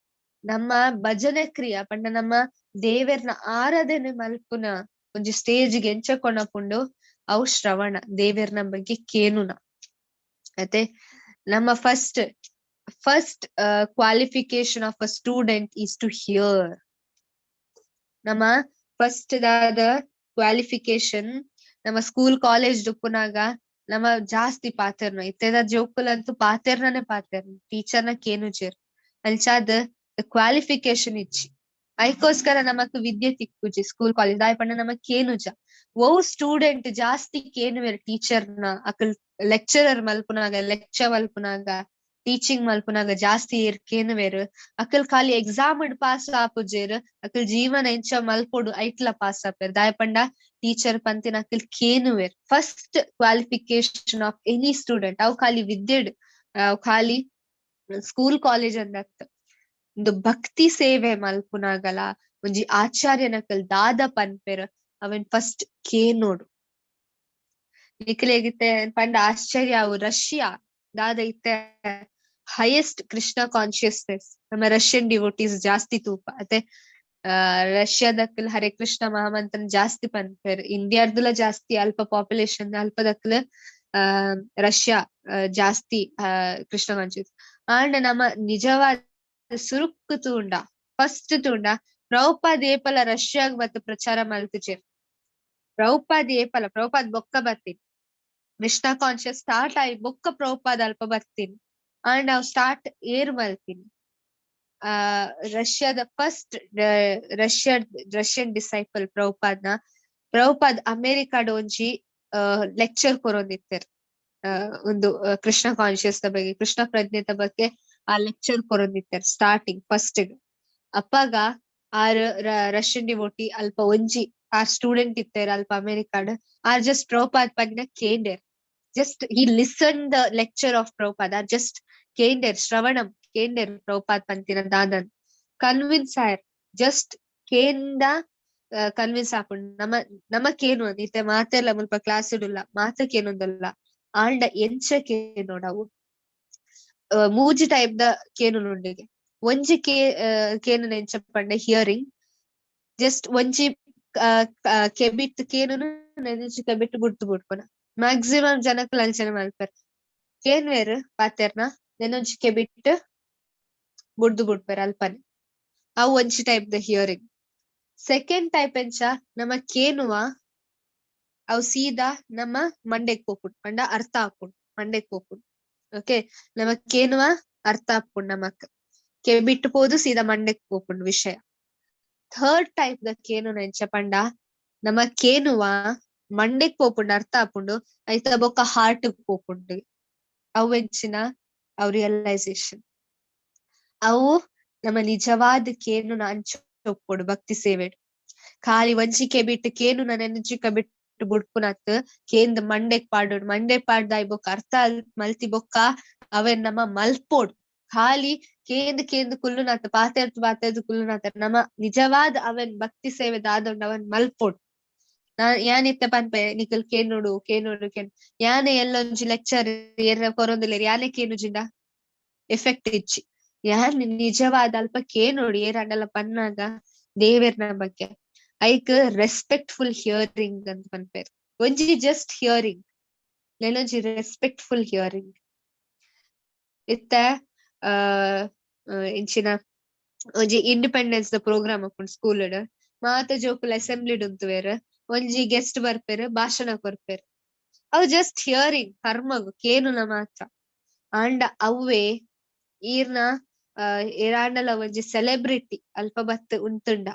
A: ನಮ್ಮ ಭಜನೆ ಕ್ರಿಯಾ ಪಂಡ ನಮ್ಮ ದೇವರ್ನ ಆರಾಧನೆ ಮಲ್ಪುನ ಒಂಜಿ ಸ್ಟೇಜ್ಗೆ ಎಂಚ ಕೊನಪುಂಡು ಅವು ಶ್ರವಣ, ದೇವರ್ನ ಬಗ್ಗೆ ಕೇನುನ. ಮತ್ತೆ ನಮ್ಮ first first qualification of a student is to hear. ನಮ್ಮ ಫಸ್ಟ್ ದಾದ ಕ್ವಾಲಿಫಿಕೇಶನ್ ನಮ್ಮ ಸ್ಕೂಲ್ ಕಾಲೇಜ್ ಡುಪ್ಪುನಾಗ ನಮ್ಮ ಜಾಸ್ತಿ ಪಾತೆರ್ನ ಇತ್ತೆದ ಜೋಕುಲಂತೂ ಪಾತೆರ್ನೇ ಪಾತೆರ್ನ ಟೀಚರ್ನ ಕೇನುಜೆರ್ ಅಂಚಾದ ಕ್ವಾಲಿಫಿಕೇಶನ್ ಇಚ್ಚಿ ಐಕೋಸ್ಕರ ನಮಕ್ ವಿದ್ಯೆ ತಿಕ್ಕುಜಿ ಸ್ಕೂಲ್ ಕಾಲೇಜ್ ದಾಯ ಪಂಡ ನಮಕ್ ಕೇನುಜ. ಓ ಸ್ಟೂಡೆಂಟ್ ಜಾಸ್ತಿ ಕೇನುವೆರ್ ಟೀಚರ್ನ ಅಕಲ್ ಲೆಕ್ಚರರ್ ಮಲ್ಪುನಾಗ ಲೆಕ್ಚರ್ ಮಲ್ಪುನಾಗ ಟೀಚಿಂಗ್ ಮಲ್ಪುನಾಗ ಜಾಸ್ತಿ ಏರ್ ಕೇನುವೆರ್ ಅಕಲ್ ಖಾಲಿ ಎಕ್ಸಾಮ್ ಪಾಸ್ ಆಪುಜೆರ್ ಅಕಲ್ ಜೀವನ ಎಂಚ ಮಲ್ಪೊಡು ಐಟ್ಲ ಪಾಸ್ ಆಪೆರ್ ದಾಯ ಪಂಡ teacher ಪಂತಿನ Akal ಕೇನುವೆರ್. First qualification of any student ಅವು ಖಾಲಿ ವಿದ್ಯೆಡ್ ಅವು ಖಾಲಿ ಸ್ಕೂಲ್ ಕಾಲೇಜ್ ಅಂದತ್ತ ಒಂದು ಭಕ್ತಿ ಸೇವೆ ಮಲ್ಪುನಾಗಲ ಒಂಜಿ ಆಚಾರ್ಯನಕಲ್ ದಾದ ಪನ್ಪೆರ್ ಅವನ್ ಫಸ್ಟ್ ಕೇನೋಡು. ನಿಕ್ಲೆಗಿತ್ತೆ ಪಂಡ ಆಶ್ಚರ್ಯ ಅವು ರಷ್ಯಾ ದಾದ ಇತ್ತೆ ಹೈಯೆಸ್ಟ್ ಕೃಷ್ಣ ಕಾನ್ಶಿಯಸ್ನೆಸ್ ನಮ್ಮ ರಷ್ಯನ್ ಡಿವೋಟೀಸ್ ಜಾಸ್ತಿ ತೂಪ ಅತ್ತೆ ರಷ್ಯಾದಕ್ಕಲ್ ಹರೇ ಕೃಷ್ಣ ಮಹಾಮಂತ್ರನ್ ಜಾಸ್ತಿ ಪನ್ಪೆರ್ ಇಂಡಿಯಾರ್ದುಲ ಜಾಸ್ತಿ ಅಲ್ಪ ಪಾಪ್ಯುಲೇಷನ್ ಅಲ್ಪದಕ್ಕಲ್ ರಷ್ಯಾ ಜಾಸ್ತಿ ಕೃಷ್ಣ ಕಾನ್ಶಿಯಸ್. ಆಂಡ ನಮ್ಮ ನಿಜವಾದ ಸುರುಕ್ಕು ತೂಂಡ ಫಸ್ಟ್ ತೂಂಡ ಪ್ರಭುಪಾದ್ ಏಪಲ ರಷ್ಯಾಗ್ ಬತ್ತು ಪ್ರಚಾರ ಮಲ್ತುಜೆರ್. ಪ್ರಭುಪಾದ್ ಏಪಲ ಪ್ರಭುಪಾದ್ ಬೊಕ್ಕ ಬತ್ತೀನಿ ಕೃಷ್ಣ ಕಾನ್ಶಿಯಸ್ ಸ್ಟಾರ್ಟ್ ಆಯಿ ಬೊಕ್ಕ ಪ್ರಭುಪಾದ್ ಅಲ್ಪ ಬತ್ತೀನಿ ಆಂಡ್ ಅವ್ ಸ್ಟಾರ್ಟ್ ಏರ್ ಮಲ್ತೀನಿ ರಷ್ಯಾದ ಫಸ್ಟ್ ರಷ್ಯನ್ ಡಿಸೈಪಲ್ ಪ್ರಭುಪಾದ್ನ ಪ್ರಭುಪಾದ್ ಅಮೆರಿಕಾಡ್ ಒಂಜಿ ಲೆಕ್ಚರ್ ಕೊರೊಂದಿತ್ತೆರ್ ಒಂದು ಕೃಷ್ಣ ಕಾನ್ಶಿಯಸ್ ದ ಬಗ್ಗೆ ಕೃಷ್ಣ ಪ್ರಜ್ಞೆತ ಬಗ್ಗೆ ಆ ಲೆಕ್ಚರ್ ಕೊರೊಂದಿತ್ತೆರ್ ಸ್ಟಾರ್ಟಿಂಗ್ ಫಸ್ಟ್. ಅಪ್ಪಾಗ ಆರ್ ರಷ್ಯನ್ ಡಿವೋಟಿ ಅಲ್ಪ ಒಂಜಿ ಆರ್ ಸ್ಟೂಡೆಂಟ್ ಇತ್ತೆರ್ ಅಲ್ಪ ಅಮೆರಿಕಾಡ್. ಆರ್ ಜಸ್ಟ್ ಪ್ರಭುಪಾದ್ ಪಂಡ ಕೇಂಡೆರ್. Just he listen the lecture of Prabhupada. R just ಕೇಂಡೆರ್, ಶ್ರವಣಂ ಕೇಂಡೆರ್ ಪ್ರಭುಪಾದ್ ಪಂತಿನ ದಾದನ್ ಕನ್ವಿನ್ಸ್ ಆಯರ್. ಜಸ್ಟ್ ಕೇಂದ ಕನ್ವಿನ್ಸ್ ಆಪುಂಡು. ನಮ ನಮ ಕೇನುವ ಇತ್ತೆ ಮಾತೆರ್ಲ ಮುಲ್ಪ ಕ್ಲಾಸ್ ಇಡುಲ್ಲ ಮಾತ ಕೇನೊಂದುಲ್ಲ. ಆಂಡ ಎಂಚ ಕೇನೋಡವು ಮೂಜಿ ಟೈಪ್ ದ ಕೇನುನುಂಡಿಗೆ. ಒಂಜಿ ಕೇನುನ ಎಂಚ ಪಂಡ ಹಿಯರಿಂಗ್. ಜಸ್ಟ್ ಒಂಜಿ ಕೆಬಿಟ್ ಕೇನುನು ನೆಂಜಿ ಕೆಬಿಟ್ ಬುಡ್ದು ಬುಡ್ಪುನ. ಮ್ಯಾಕ್ಸಿಮಮ್ ಜನಕ್ಲ್ ಅಂಚನೆ ಮಲ್ಪೆರ್. ಕೇನ್ವೆರ್ ಪಾತೆರ್ನ ನೆನೊಂಜಿ ಕೆಬಿಟ್ ಬುಡ್ದು ಬುಡ್ಪೆರ್ ಅಲ್ಪನೆ. ಅವು ಒಂಜಿ ಟೈಪ್ ದ ಹಿಯರಿಂಗ್. ಸೆಕೆಂಡ್ ಟೈಪ್ ಎಂಚ ನಮ ಕೇನುವ ಅವು ಸೀದಾ ನಮ್ಮ ಮಂಡೆಗ್ ಪೋಪುಂಡು, ಪಂಡ ಅರ್ಥ ಆಪುಂಡು, ಮಂಡೆಗ್ ಪೋಪುಂಡು. ಓಕೆ, ನಮ ಕೇನುವ ಅರ್ಥ ಆಪುಂಡು, ನಮಕ್ ಕೆಬಿಟ್ಟು ಪೋದು ಸೀದಾ ಮಂಡೆಗ್ ಪೋಪುಂಡು ವಿಷಯ. ಥರ್ಡ್ ಟೈಪ್ ದ ಕೇನುನ ಎಂಚ ಪಂಡ ನಮ ಕೇನುವ ಮಂಡೆಗ್ ಪೋಪುಂಡು, ಅರ್ಥ ಆಪುಂಡು, ಐತ ಬೊಕ್ಕ ಹಾರ್ಟ್ ಪೋಪುಂಡು. ಅವು ಎಂಚಿನ ಅವು ರಿಯಲೈಸೇಷನ್. ಅವು ನಮ್ಮ ನಿಜವಾದ ಕೇನುನ ಅಂಚ ಒಪ್ಪೊಡು ಭಕ್ತಿ ಸೇವೆ. ಖಾಲಿ ಒಂಜಿ ಕೆಬಿಟ್ಟು ಕೇನುನ ನೆನಜಿ ಕೆಬಿಟ್ಟು ಬುಡ್ಪುನತ್ ಕೇಂದ್ ಮಂಡೆಗ್ ಪಾಡೋಡು, ಮಂಡೆ ಪಾಡ್ದಾಯ್ ಬೊಕ್ಕ ಅರ್ಥ ಮಲ್ತಿ ಬೊಕ್ಕ ಅವೆನ್ ನಮ ಮಲ್ಪೋಡು. ಖಾಲಿ ಕೇಂದ್ ಕೇಂದ್ ಕುಲ್ಲುನತ್ ಪಾತೆರ್ದು ಪಾತೆರ್ದು ಕುಲ್ಲುನತ್ ನಮ ನಿಜವಾದ ಅವನ್ ಭಕ್ತಿ ಸೇವೆ ದಾದೊಂಡು ಅವನ್ ಮಲ್ಪೋಡು. ಯಾನಿತ್ತೆ ಪನ್ಪೆ ನಿಕಲ್ ಕೇನೋಡು ಕೇನೋಡು ಕೇನ್ ಯಾನೆ ಎಲ್ಲೊಂಜಿ ಲೆಕ್ಚರ್ ಏರ ಕೊರೊಂದುಲ್ಲೆರ್ ಯಾನೆ ಕೇನುಜಿಂಡ ಎಫೆಕ್ಟ್ ಇಜ್ಜಿ. ಯಾನ್ ನಿಜವಾದ ಅಲ್ಪ ಕೇನೋಡು ಏರಾಂಡಲ ಪನ್ನಾಗ ದೇವೆರ್ನ ಬಗ್ಗೆ ಐಕ್ ರೆಸ್ಪೆಕ್ಟ್ಫುಲ್ ಹಿಯರಿಂಗ್ ಅಂತ ಪನ್ಪೆರ್. ಒಂಜಿ ಜಸ್ಟ್ ಹಿಯರಿಂಗ್, ನೆನೊಂಜಿ ರೆಸ್ಪೆಕ್ಟ್ಫುಲ್ ಹಿಯರಿಂಗ್. ಇತ್ತ ಇಂಚಿನ ಒಂಜಿ ಇಂಡಿಪೆಂಡೆನ್ಸ್ ದ ಪ್ರೋಗ್ರಾಮ್ ಉಪ್ಪುಂಡು ಸ್ಕೂಲ್ ಡ್, ಮಾತ ಜೋಕುಲು ಅಸೆಂಬ್ಲಿ ಉಂತುವೆರ್, ಒಂಜಿ ಗೆಸ್ಟ್ ಬರ್ಪೆರ್ ಭಾಷಣ ಕೊರ್ಪೆರ್. ಅವು ಜಸ್ಟ್ ಹಿಯರಿಂಗ್, ಕರ್ಮಗ್ ಕೇನುನ ಮಾತ್ರ. ಆಂಡ ಅವ್ವೇ ಈರ್ನ ಏರಾಂಡಲ ಒಂಜಿ ಸೆಲೆಬ್ರಿಟಿ ಅಲ್ಪ ಬತ್ತ್ ಉಂತುಂಡ,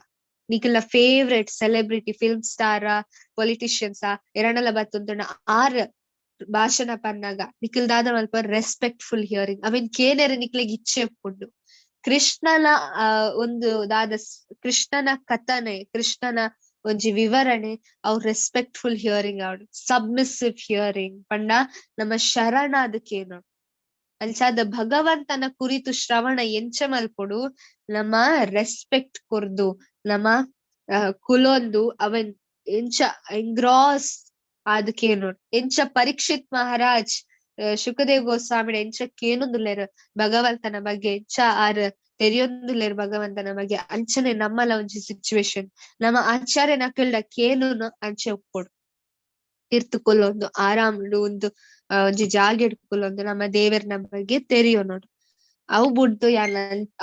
A: ನಿಕಲ್ನ favourite celebrity film star politicians ಏರಾಂಡಲ ಬತ್ತ್ ಉಂತುಂಡ ಆರ್ ಭಾಷಣ ಪನ್ನಾಗ ನಿಕಲ್ ದಾದ ಮಲ್ಪ ರೆಸ್ಪೆಕ್ಟ್ಫುಲ್ ಹಿಯರಿಂಗ್. ಅವೆನ್ ಕೇನೆರೆ ನಿಕ್ಲೆಗ್ ಇಚ್ಛೆ ಉಪ್ಪುಂಡು. ಕೃಷ್ಣನ ಒಂದು ದಾದ ಕೃಷ್ಣನ ಕಥನೆ, ಕೃಷ್ಣನ ಒಂಜಿ ವಿವರಣೆ ಅವು ರೆಸ್ಪೆಕ್ಟ್ಫುಲ್ ಹಿಯರಿಂಗ್ ಆವಡ್, ಸಬ್ಮಿಸಿವ್ ಹಿಯರಿಂಗ್ ಪಂಡ ನಮ್ಮ ಶರಣಾದ ಕೇನೋಡು. ಅಂಚಾದ ಭಗವಂತನ ಕುರಿತು ಶ್ರವಣ ಎಂಚ ಮಲ್ಪೊಡು, ನಮ್ಮ ರೆಸ್ಪೆಕ್ಟ್ ಕೊರ್ದು ನಮ್ಮ ಕುಲೊಂದು ಅವನ್ ಎಂಚ ಎಂಗ್ರಾಸ್ ಆದ್ ಕೇನೋಡು. ಎಂಚ ಪರೀಕ್ಷಿತ್ ಮಹಾರಾಜ್ ಶುಕದೇವ್ ಗೋಸ್ವಾಮಿ ಎಂಚ ಕೇನೊಂದುಲ್ಲೆರ್ ಭಗವಂತನ ಬಗ್ಗೆ, ಎಂಚ ಆರ್ ತೆರಿಯೊಂದುಲ್ಲೆರ್ ಭಗವಂತನ ಬಗ್ಗೆ, ಅಂಚನೆ ನಮ್ಮಲ ಒಂಜಿ ಸಿಚುವೇಶನ್ ನಮ್ಮ ಆಚಾರ್ಯನ ಕೇಳ್ದ ಕೇನುನು ಅಂಚೆ ಉಪ್ಪೊಡು. ತೀರ್ತು ಕೊಲ್ಲೊಂದು ಆರಾಮ್ಡು ಒಂದು ಒಂಜಿ ಜಾಗೆಡ್ ಕುಲ್ಲೊಂದು ನಮ್ಮ ದೇವೆರ್ನ ಬಗ್ಗೆ ತೆರಿಯೊನೋಡು. ಅವು ಬುಡ್ದು ಯಾನ್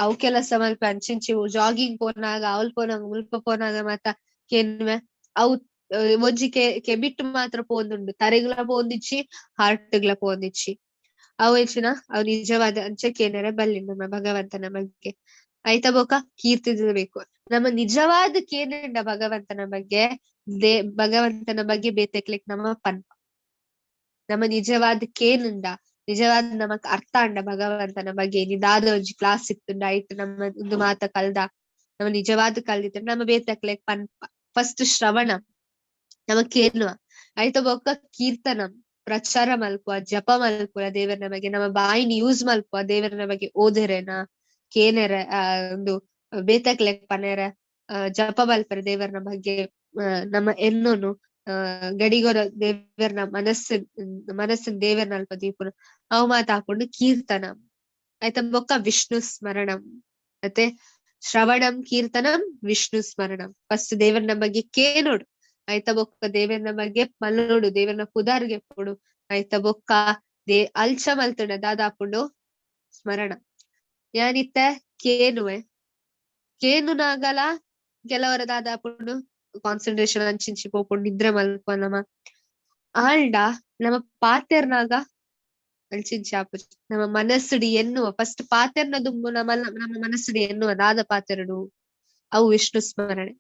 A: ಅವು ಕೆಲಸ ಮಲ್ಪ ಅಂಚಿಂಚಿ ಜಾಗಿಂಗ್ ಪೋನಾಗ ಅವಲ್ ಪೋನಾಗ ಮುಲ್ಪ ಪೋನಾಗ ಮಾತ ಕೇನ್ವೆ ಅವು ಒಂಜಿ ಕೆಬಿಟ್ ಮಾತ್ರ ಪೋಂದುಂಡು, ತರೆಗ್ಲ ಪೋಂದಿಚ್ಚಿ ಹಾರ್ಟ್ಗ್ಲ ಪೋಂದಿಚ್ಚಿ. ಅವು ಹೆಚ್ಚಿನ ಅವು ನಿಜವಾದ ಅಂಚೆ ಕೇನರೆ ಬಲ್ಲಿ ನಮ್ಮ ಭಗವಂತನ ಬಗ್ಗೆ. ಆಯ್ತಾ ಬೊಕ ಕೀರ್ತಿಸಬೇಕು ನಮ್ಮ ನಿಜವಾದ ಕೇನಂಡ ಭಗವಂತನ ಬಗ್ಗೆ, ಭಗವಂತನ ಬಗ್ಗೆ ಬೇತೆಕ್ಲಿಕ್ ನಮ್ಮ ಪನ್ಪ. ನಮ್ಮ ನಿಜವಾದ ಕೇನಂಡ ನಿಜವಾದ ನಮಕ್ ಅರ್ಥ ಅಂಡ ಭಗವಂತನ ಬಗ್ಗೆ ನಿದಾದ ಒಂಜಿ ಕ್ಲಾಸ್ ಇತ್ತುಂಡ ಆಯ್ತು ನಮ್ಮ ಒಂದು ಮಾತ ಕಲ್ದ ನಮ್ಮ ನಿಜವಾದ ಕಲ್ದಿತ್ತು ನಮ್ಮ ಬೇತಕ್ಲೆಕ್ ಪನ್ಪ. ಫಸ್ಟ್ ಶ್ರವಣ ನಮ ಕೇನುವ, ಆಯ್ತ ಬೊಕ್ಕ ಕೀರ್ತನ ಪ್ರಚಾರ ಮಲ್ಪುವ, ಜಪ ಮಲ್ಪುವ ದೇವರನ ಬಗ್ಗೆ, ನಮ್ಮ ಬಾಯಿನ ಯೂಸ್ ಮಲ್ಪುವ ದೇವರನ ಬಗ್ಗೆ ಓದೆರೆನ ಕೇನೆರೆ ಒಂದು ಬೇತಕ್ಲೆಕ್ ಪನೆರೆ ಜಪ ಮಲ್ಪರೆ ದೇವರನ ಬಗ್ಗೆ. ನಮ್ಮ ಎನ್ನೋನು ಗಡಿಗೊರ ದೇವರನ ಮನಸ್ಸಿನ ದೇವರನ ಅಲ್ಪ ದೀಪುನ ಅವು ಮಾತ ಹಾಕೊಂಡು ಕೀರ್ತನ. ಆಯ್ತಾ ಬೊಕ್ಕ ವಿಷ್ಣು ಸ್ಮರಣಂ, ಮತ್ತೆ ಶ್ರವಣಂ ಕೀರ್ತನಂ ವಿಷ್ಣು ಸ್ಮರಣಂ. ಫಸ್ಟ್ ದೇವರನ ಬಗ್ಗೆ ಕೇನೋಡು, ಆಯ್ತಾ ಬೊಕ್ಕ ದೇವರನ ಬಗ್ಗೆ ಮಲ್ಲೋಡು, ದೇವರನ ಪುದಾರ್ಗೆ ಪೋಡು, ಆಯ್ತಾ ಬೊಕ್ಕ ಅಲ್ಚ ಮಲ್ತುಂಡ ದಾದಾಪುಂಡು ಸ್ಮರಣ. ಯಾನಿತ್ತ ಕೇನುವೆ ಕೇನುನಾಗಲ ಕೆಲವರ ದಾದಾಪುಂಡು ಕಾನ್ಸಂಟ್ರೇಷನ್ ಅಂಚಿಂಚಿ ಪೋಪುಂಡು, ನಿದ್ರೆ ಮಲ್ಪ ನಮ. ಆಂಡ ನಮ್ಮ ಪಾತೆರ್ನಾಗ ಅಂಚಿಂಚಿ ಆಪುಜಿ. ನಮ್ಮ ಮನಸ್ಸುಡಿ ಎನ್ನುವ ಫಸ್ಟ್ ಪಾತೆರ್ನ ದುಂಬು ನಮ್ಮ ನಮ್ಮ ಮನಸ್ಸುಡಿ ಎನ್ನುವ ದಾದ ಪಾತೆರಡು ಅವು ವಿಷ್ಣು ಸ್ಮರಣೆ.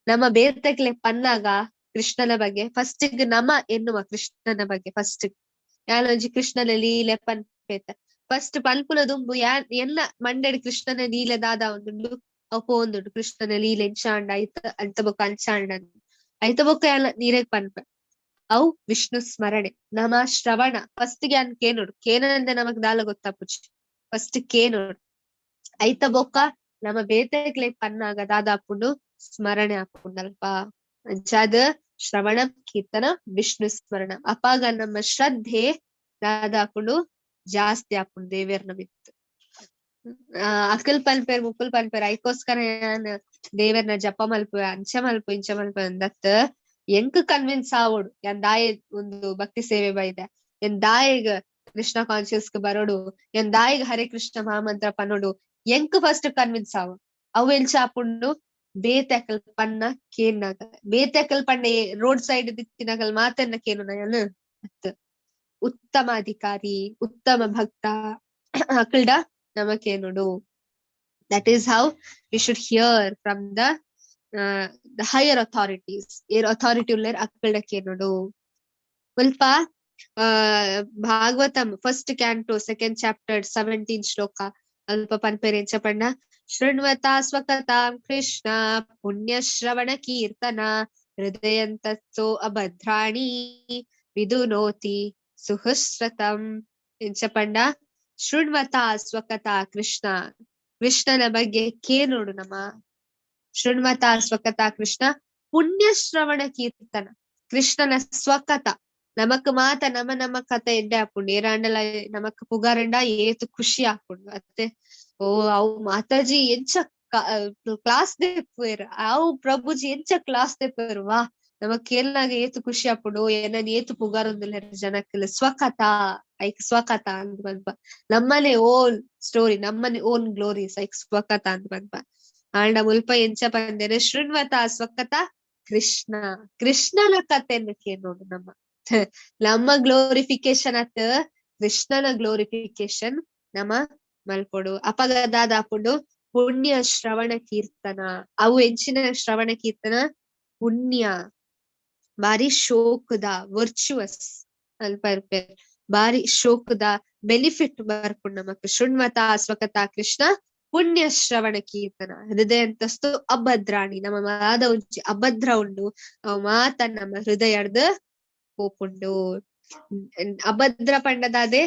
A: ನಮ್ಮ ಬೇರ್ತಕ್ಲೆ ಪನ್ನಾಗ ಕೃಷ್ಣನ ಬಗ್ಗೆ ಫಸ್ಟ್ ನಮ ಎನ್ನುವ ಕೃಷ್ಣನ ಬಗ್ಗೆ ಫಸ್ಟ್ ಯಾನೊಂಜಿ ಕೃಷ್ಣನ ಲೀಲೆ ಪನ್ಪೇತ ಫಸ್ಟ್ ಪನ್ಪುನ ದುಂಬು ಯಾ ಎಲ್ಲ ಮಂಡೆಡ್ ಕೃಷ್ಣನ ಲೀಲೆ ದಾದ ಒಂದುಂಡು ಅವು ಪೋಂದುಂಡು ಕೃಷ್ಣನ ಲೀಲೆ ಎಂಚಾಂಡ ಐತ ಅಂತ ಬೊಕ್ಕ ಅಂಚಾಂಡ ಐತ ಬೊಕ್ಕ ಯಾನ್ ನೀರೆಗ್ ಪನ್ಪೆ. ಅವು ವಿಷ್ಣು ಸ್ಮರಣೆ. ನಮ ಶ್ರವಣ ಫಸ್ಟ್ ಗೆ ಅನ್ ಕೇನೋಡು, ಕೇನಂದೆ ನಮಗ್ ದಾಲ ಗೊತ್ತಾಪುಜಿ. ಫಸ್ಟ್ ಕೇನೋಡು, ಐತ ಬೊಕ್ಕ ನಮ್ಮ ಬೇತೆಗ್ಲೆ ಪನ್ನಾಗ ದಾದಾಪುಂಡು ಸ್ಮರಣೆ ಆಪುಂಡಲ್ಪ. ಅಂಚಾದ ಶ್ರವಣ ಕೀರ್ತನ ವಿಷ್ಣು ಸ್ಮರಣ ಅಪಾಗ ನಮ್ಮ ಶ್ರದ್ಧೆ ದಾದಾಪುಂಡು ಜಾಸ್ತಿ ಆಪುಂಡು ದೇವೇರ್ನ ಮಿತ್ತು. ಅಕಲ್ ಪನ್ಪೇರ್ ಮುಕುಲ್ ಪನ್ಪೇರ್ ಐಕೋಸ್ಕರ ಯಾನ್ ದೇವೇರ್ನ ಜಪ ಮಲ್ಪುವೆ ಅಂಚ ಮಲ್ಪು ಇಂಚ ಮಲ್ಪು ಅಂದತ್ ಎಂಕ್ ಕನ್ವಿನ್ಸ್ ಆವೋಡು. ಯಾನ್ ದಾಯೆ ಒಂದು ಭಕ್ತಿ ಸೇವೆ ಬೈದೆ, ಎನ್ ದಾಯೆಗ್ ಕೃಷ್ಣ ಕಾನ್ಶಿಯಸ್ ಬರೋಡು, ಎನ್ ದಾಯೆಗ್ ಹರೇ ಕೃಷ್ಣ ಮಹಾಮಂತ್ರ ಪನ್ನೋಡು, ಎಂಕ್ ಫಸ್ಟ್ ಕನ್ವಿನ್ಸ್ ಆವು. ಅವು ಎಂಚ ಆಪುಂಡು ಬೇತೆ ಅಕಲ್ ಪನ್ನ ಕೇನ್ನಾಗ, ಬೇತೆ ಅಕಲ್ ಪಣ್ಣ ರೋಡ್ ಸೈಡ್ ದಿತ್ತಿನಕಲ್ ಮಾತನ್ನ ಕೇನು ಯಾನ್ ಅತ್. ಉತ್ತಮ ಅಧಿಕಾರಿ ಉತ್ತಮ ಭಕ್ತ ಅಕಲ್ಡ ನಮಕೇನುಡು. That is how we should hear from the higher authorities. Air authority ಉಲ್ಲೇರ್ ಅಕ್ಕಲ್ಡ ಕೇನುಡು. ಮುಲ್ಪ Bhagavatam first canto second chapter 17 ಶ್ಲೋಕ ಅಲ್ಪ ಪನ್ಪೇರ್ ಎಂಚ ಪಂಡ ಶೃಣ್ವತಾ ಸ್ವಕತಾಂ ಕೃಷ್ಣ ಪುಣ್ಯ ಶ್ರವಣ ಕೀರ್ತನ ಹೃದಯಂತತ್ಸೋ ಅಭದ್ರಾಣಿ ವಿದುನೋತಿ ಸುಹಸ್ರತಂ. ಎಂಚ ಪಂಡ ಶೃಣ್ವತಾ ಸ್ವಕತಾ ಕೃಷ್ಣ, ಕೃಷ್ಣನ ಬಗ್ಗೆ ಕೇನೋಡು ನಮ. ಶೃಣ್ವತಾ ಸ್ವಕತಾ ಕೃಷ್ಣ ಪುಣ್ಯ ಶ್ರವಣ ಕೀರ್ತನ, ಕೃಷ್ಣನ ಸ್ವಕಥ ನಮಕ್ ಮಾತ ನಮ ನಮ್ಮ ಕಥೆ ಎಡ್ಡೆ ಆಪುಂಡು. ಏರಾಂಡಲ ನಮಕ್ ಪುಗಾರಂಡ ಏತ್ ಖುಷಿ ಆಪುಂಡು. ಅತ್ತೆ ಓ ಅವು ಮಾತಾಜಿ ಎಂಚ ಕ್ಲಾಸ್ ದೆಪ್ಪುವೆರ್, ಅವು ಪ್ರಭುಜಿ ಎಂಚ ಕ್ಲಾಸ್ ದೆಪ್ಪುವೆರ್, ವಾ ನಮಕ್ ಕೇಳ್ನಾಗ ಏತ್ ಖುಷಿ ಆಪುಂಡು. ಏನನ್ ಏತ್ ಪುಗಾರೊಂದುಲ್ಲೆರ್ ಜನಕ್ಲ್. ಸ್ವಕಥಾ ಐಕ್ ಸ್ವಕಥಾ ಅಂದ್ ಪನ್ಪ. ನಮ್ಮನೆ ಓನ್ ಸ್ಟೋರಿ ನಮ್ಮನೆ ಓನ್ ಗ್ಲೋರೀಸ್ ಐಕ್ ಸ್ವಕಥಾ ಅಂದ್ ಪನ್ಪ. ಆಂಡ ಮುಲ್ಪ ಎಂಚ ಪಂದೇರ್ ಶೃಣ್ವತ ಸ್ವಕಥಾ ಕೃಷ್ಣ, ಕೃಷ್ಣನ ಕಥೆಯನ್ನು ಕೇಳೋಡು. ನಮ್ಮ ನಮ್ಮ ಗ್ಲೋರಿಫಿಕೇಶನ್ ಅತ್ ಕೃಷ್ಣನ ಗ್ಲೋರಿಫಿಕೇಶನ್ ನಮ್ಮ ಮಲ್ಪೊಡು. ಅಪಗದಾದಾಪುಂಡು ಪುಣ್ಯ ಶ್ರವಣ ಕೀರ್ತನ. ಅವು ಎಂಚಿನ ಶ್ರವಣ ಕೀರ್ತನ? ಪುಣ್ಯ ಬಾರಿ ಶೋಕದ ವರ್ಚುವಸ್ ಅಲ್ಪ ಇರ್ಪೇರ್, ಬಾರಿ ಶೋಕದ ಬೆನಿಫಿಟ್ ಬರ್ಪುಂಡು ನಮಕ್. ಶೃಣ್ವತ ಸ್ವಕಥಾ ಕೃಷ್ಣ ಪುಣ್ಯ ಶ್ರವಣ ಕೀರ್ತನ ಹೃದಯ ಅಂತಸ್ತು ಅಭದ್ರಾಣಿ, ನಮ್ಮ ಮಾದ ಒಂಜಿ ಅಭದ್ರ ಉಂಡು ಅವು ಮಾತ ನಮ್ಮ ಹೃದಯದ ಪೋಪುಂಡು. ಅಭದ್ರ ಪಂಡದಾದೆ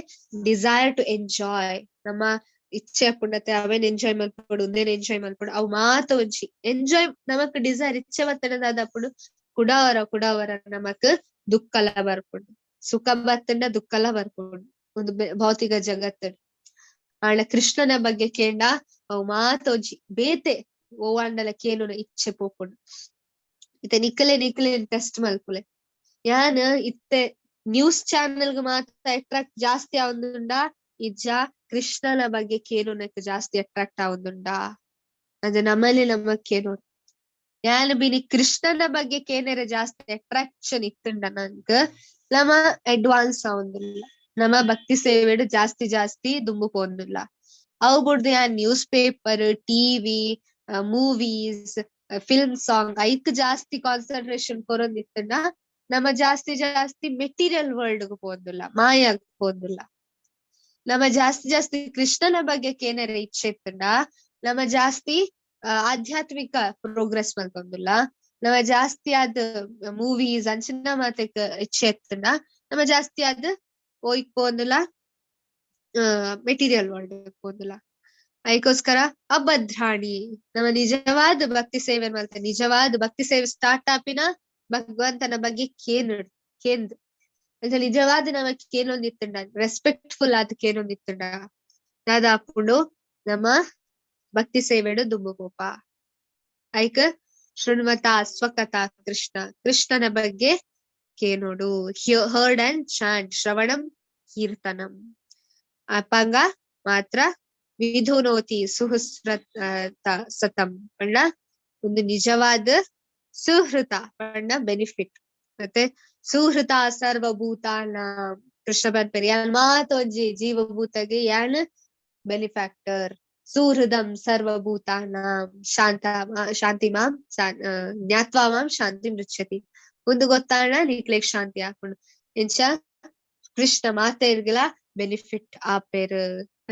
A: ಡಿಸೈರ್ ಟು ಎಂಜಾಯ್, ನಮ್ಮ ಇಚ್ಛೆ ಪುಂಡತೆ ಅವೇನ್ ಎಂಜಾಯ್ ಮಲ್ಪೊಡು ಉಂದೇನ್ ಎಂಜಾಯ್ ಮಲ್ಪೊಡು ಅವು ಮಾತ ಒಂಜಿ ಎಂಜಾಯ್ ನಮಕ್ ಡಿಸೈರ್ ಇಚ್ಛೆ ಬತ್ತನದಾದ ಅಪ್ಪುಂಡು. ಕುಡವರ ಕುಡವರ ನಮಕ್ ದುಃಖಲ ಬರ್ಪುಂಡು, ಸುಖ ಬತ್ತಂಡ ದುಃಖಲ ಬರ್ಪುಂಡು ಒಂದು ಭೌತಿಕ ಜಗತ್ತು. ಆಂಡ ಕೃಷ್ಣನ ಬಗ್ಗೆ ಕೇಂಡ ಅವು ಮಾತ ಒಂಜಿ ಬೇತೆ ಓವಾಂಡಲ ಕೇನುನ ಇಚ್ಛೆ ಪೋಪುಂಡು. ಇತ್ತೆ ನಿಕ್ಕಲೆ ನಿಕ್ಕಲೆ ಟೆಸ್ಟ್ ಮಲ್ಪುಲೆ. ಯಾನ್ ಇತ್ತೆ ನ್ಯೂಸ್ ಚಾನೆಲ್ಗ್ ಮಾತ್ರ ಅಟ್ರಾಕ್ಟ್ ಜಾಸ್ತಿ ಆವೊಂದುಂಡ ಇಜ್ಜ ಕೃಷ್ಣನ ಬಗ್ಗೆ ಕೇನುನಕ್ ಜಾಸ್ತಿ ಅಟ್ರಾಕ್ಟ್ ಆವೊಂದುಂಡ? ಅದು ನಮ್ಮಲ್ಲಿ ನಮ್ಮ ಕೇನೋಡು. ಯಾನ್ ಬಿನಿ ಕೃಷ್ಣನ ಬಗ್ಗೆ ಕೇನೆರೆ ಜಾಸ್ತಿ ಅಟ್ರಾಕ್ಷನ್ ಇತ್ತುಂಡ ನಂಗ್ ನಮ್ಮ ಅಡ್ವಾನ್ಸ್ ಆವೊಂದಿಲ್ಲ, ನಮ್ಮ ಭಕ್ತಿ ಸೇವೆಡು ಜಾಸ್ತಿ ಜಾಸ್ತಿ ದುಂಬು ಪೋಂದಿಲ್ಲ. ಅವು ಬುಡ್ದು ಯಾನ್ newspaper TV movies film song ಐಕ್ ಜಾಸ್ತಿ ಕಾನ್ಸಂಟ್ರೇಷನ್ ಕೊರೊಂದಿತ್ತುಂಡ ನಮ್ಮ ಜಾಸ್ತಿ ಜಾಸ್ತಿ ಮೆಟೀರಿಯಲ್ ವರ್ಲ್ಡ್ ಪೋಂದಿಲ್ಲ, ಮಾಯಾಗ್ ಪೋಂದಿಲ್ಲ. ನಮ್ಮ ಜಾಸ್ತಿ ಜಾಸ್ತಿ ಕೃಷ್ಣನ ಬಗ್ಗೆ ಕೇನೆರೆ ಇಚ್ಛೆ ಇತ್ತುಂಡ ನಮ್ಮ ಜಾಸ್ತಿ ಆಧ್ಯಾತ್ಮಿಕ ಪ್ರೋಗ್ರೆಸ್ ಮಲ್ತೊಂದಿಲ್ಲ. ನಮ್ಮ ಜಾಸ್ತಿ ಆದ ಮೂವೀಸ್ ಅಂಚಿನ ಮಾತೆಕ್ ಇಚ್ಛೆ ಇತ್ತುಂಡ ನಮ್ಮ ಜಾಸ್ತಿ ಆದ ಓಯ್ಕ್ ಪೋಂದಿಲ್ಲ, ಮೆಟೀರಿಯಲ್ ವರ್ಲ್ಡ್ ಪೋಂದಿಲ್ಲ. ಅದಕ್ಕೋಸ್ಕರ ಅಭದ್ರಾಣಿ ನಮ್ಮ ನಿಜವಾದ ಭಕ್ತಿ ಸೇವೆ ಮಾಡ್ತಾರೆ. ನಿಜವಾದ ಭಕ್ತಿ ಸೇವೆ ಸ್ಟಾರ್ಟ್ ಆಪಿನ ಭಗವಂತನ ಬಗ್ಗೆ ಕೇಂದ್ರ ಅಂದ್ರೆ ನಿಜವಾದ ನಮ್ಮ ಕೇನೊಂದಿತ್ತುಂಡ ರೆಸ್ಪೆಕ್ಟ್ಫುಲ್ ಆದ ಕೇನೊಂದಿತ್ತುಂಡ ದಾದಾಪುಂಡು ನಮ್ಮ ಭಕ್ತಿ ಸೇವೆಡು ದುಂಬುಗೋಪ. ಐಕ್ ಶೃಣ್ವತ ಸ್ವಕಥಾ ಕೃಷ್ಣ, ಕೃಷ್ಣನ ಬಗ್ಗೆ ಕೇನೋಡು. ಹರ್ಡ್ ಅಂಡ್ ಚಾಂಟ್ ಶ್ರವಣಂ ಕೀರ್ತನಂ ಅಪಂಗ ಮಾತ್ರ ವಿಧುನೋತಿ ಸುಹಸ್ರತ ಸತಂ ಪಂಡ ಒಂದು ನಿಜವಾದ ಸುಹೃತ ಪಂಡ ಬೆನಿಫಿಟ್. ಮತ್ತೆ ಸುಹೃತ ಸರ್ವಭೂತಾನ ಕೃಷ್ಣ ಪನ್ಪೆರ್ ಯಾನ್ ಮಾತ ಒಂಜಿ ಜೀವಭೂತಗೆ ಯಾನ್ ಬೆನಿಫ್ಯಾಕ್ಟರ್. ಸುಹೃದಂ ಸರ್ವಭೂತಾನಾಂ ಶಾಂತ ಶಾಂತಿ ಮಾಂ ಜ್ಞಾತ್ವಾ ಮಾಂ ಶಾಂತಿ ಮೃಚ್ಛತಿ. ಒಂದು ಗೊತ್ತಾಣ ನಿಕ್ಲೆಗ್ ಶಾಂತಿ ಆಪುಂಡು. ಎಂಚ ಕೃಷ್ಣ ಮಾತೆರ್ಗಲ ಬೆನಿಫಿಟ್ ಆಪೇರ್.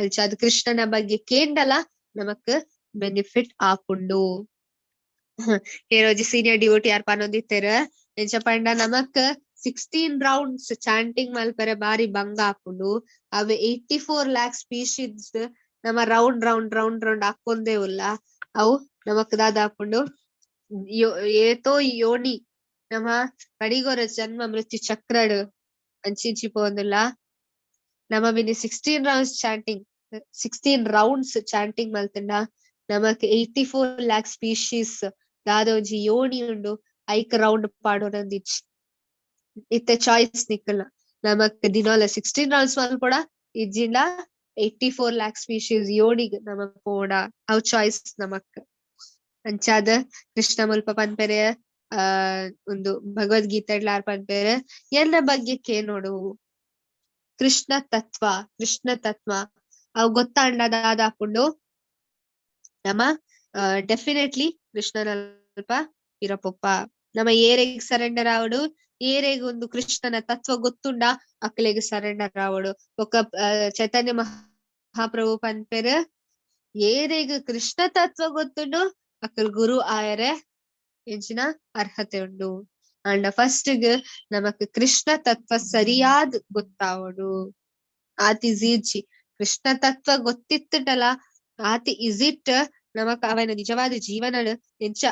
A: ಅಲ್ಚ ಅದು ಕೃಷ್ಣನ ಬಗ್ಗೆ ಕೇಂಡಲ ನಮಕ್ ಬೆನಿಫಿಟ್ ಆಪುಂಡು. ಏರೋಜಿ ಸೀನಿಯರ್ ಡಿವೋಟಿ ಯಾರ್ ಪನೊಂದಿತ್ತೆರ್ ಎಂಚ ಪಂಡ ನಮಕ್ 16 ರೌಂಡ್ಸ್ ಚಾಂಟಿಂಗ್ ಮಲ್ಪೆರೆ ಬಾರಿ ಬಂಗ ಆಪುಂಡು. ಅವೆ 84 ಲ್ಯಾಕ್ ಸ್ಪೀಶೀಸ್ ನಮ್ಮ ರೌಂಡ್ ರೌಂಡ್ ರೌಂಡ್ ರೌಂಡ್ ಹಾಕೊಂದೇ ಉಲ್ಲ. ಅವು ನಮಕ್ ದಾದ ಆಪುಂಡು, ಏತೋ ಯೋನಿ ನಮ್ಮ ಕಡಿಗೊರ ಜನ್ಮ ಮೃತ್ಯು ಚಕ್ರಡ್ ಅಂಚಿಂಚಿ ಪೋಂದುಲ್ಲ. ನಮ್ಮ mini 16 rounds chanting 16 rounds chanting ಮಲ್ತಂಡ ನಮಕ್ 84 ಲ್ಯಾಕ್ ಸ್ಪೀಶೀಸ್ ದಾದ ಒಂಜಿ ಯೋನಿ ಉಂಡು, ಐಕ್ ರೌಂಡ್ ಪಾಡೋನಂದಿಚ್ಚಿ. ಇತ್ತೆ ಚಾಯ್ಸ್ ನಿಕ್ಕಲ್ಲ, ನಮಕ್ ದಿನೋಲ 16 ರೌಂಡ್ಸ್ ಮಲ್ಪೊಡ ಇಜ್ಜಿಂಡ 84 ಲ್ಯಾಕ್ ಸ್ಪೀಶೀಸ್ ಯೋನಿಗ್ ನಮ ಪೋಡ, ಅವ್ ಚಾಯ್ಸ್ ನಮಕ್. ಅಂಚಾದ ಕೃಷ್ಣ ಮುಲ್ಪ ಪನ್ಪೆರೆ ಒಂದು ಭಗವದ್ಗೀತೆಡ್ಲಾರ್ ಪನ್ಪೆರೆ ಎನ್ನ ಬಗ್ಗೆ ಕೇನೋಡು, ಕೃಷ್ಣ ತತ್ವ ಕೃಷ್ಣ ತತ್ವ ಅವ್ ಗೊತ್ತಾಂಡ ದಾದಾಪುಂಡು ನಮ ಡೆಫಿನೆಟ್ಲಿ ಕೃಷ್ಣನಲ್ಪ ಇರಪೊಪ್ಪ. ನಮ್ಮ ಏರೆಗ್ ಸರೆಂಡರ್ ಆವಡು, ಏರೆಗ್ ಒಂದು ಕೃಷ್ಣನ ತತ್ವ ಗೊತ್ತುಂಡ ಅಕ್ಲೆಗ್ ಸರೆಂಡರ್ ಆವಡು. ಬೊಕ್ಕ ಚೈತನ್ಯ ಮಹಾಪ್ರಭು ಪನ್ಪೆರ್ ಏರೆಗ್ ಕೃಷ್ಣ ತತ್ವ ಗೊತ್ತುಂಡು ಅಕಲ್ ಗುರು ಆಯರೆ ಎಂಚಿನ ಅರ್ಹತೆ ಉಂಡು. ಅಂಡ ಫಸ್ಟ್ ಗ್ ನಮಕ್ ಕೃಷ್ಣ ತತ್ವ ಸರಿಯಾದ ಗೊತ್ತಾವಡು. ಆತಿ ಈಜಿ ಕೃಷ್ಣ ತತ್ವ ಗೊತ್ತಿತ್ತುಂಡಲ ಆತಿ ಇಸಿಟ್ ನಮಕ್ ಅವನ ನಿಜವಾದ ಜೀವನ ಎಂಚ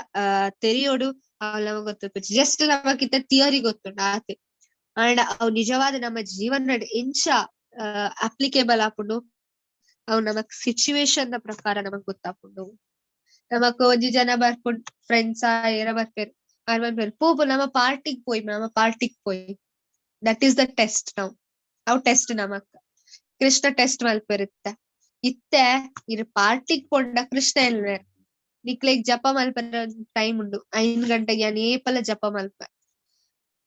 A: ತೆರಿಯೋಡು ಅವ್ ನಮಗ್ ಗೊತ್ತ, ಜಸ್ಟ್ ನಮಕಿತ್ತ ಥಿಯರಿ ಗೊತ್ತುಂಡು ಆತೆ. ಅಂಡ್ ಅವ್ ನಿಜವಾದ ನಮ್ಮ ಜೀವನ ಎಂಚ ಅಪ್ಲಿಕೇಬಲ್ ಆಪುಂಡು ಅವ್ ನಮಕ್ ಸಿಚುವೇಶನ್ ನ ಪ್ರಕಾರ ನಮಕ್ ಗೊತ್ತಾಪುಂಡು. ನಮಕ್ ಒಂಜಿ ಜನ ಬರ್ಪುಂಡು ಫ್ರೆಂಡ್ಸ್ ಏರ ಬರ್ಪೇರು ಆರ್ ಬರ್ಪೇರು ಪೋಪು ನಮ್ಮ ಪಾರ್ಟಿಗ್ ಪೋಯ್ ನಮ್ಮ ಪಾರ್ಟಿಗ್ ಪೋಯ್, that is the test. ನಾವು ಅವ್ ಟೆಸ್ಟ್ ನಮಕ್ ಕೃಷ್ಣ ಟೆಸ್ಟ್ ಮಲ್ಪೆರುತ್ತೆ. ಇತ್ತೆ ಇರ್ ಪಾರ್ಟಿಗ್ ಪೋಂಡ ಕೃಷ್ಣ ಎಲ್ವೇರ್ ನಿಕ್ಲೆಗ್ ಜಪ ಮಲ್ಪರ ಟೈಮ್ ಉಂಡು 5 ಗಂಟೆಗೆ ಯಾನ್ ಏಪಲ ಜಪ ಮಲ್ಪ.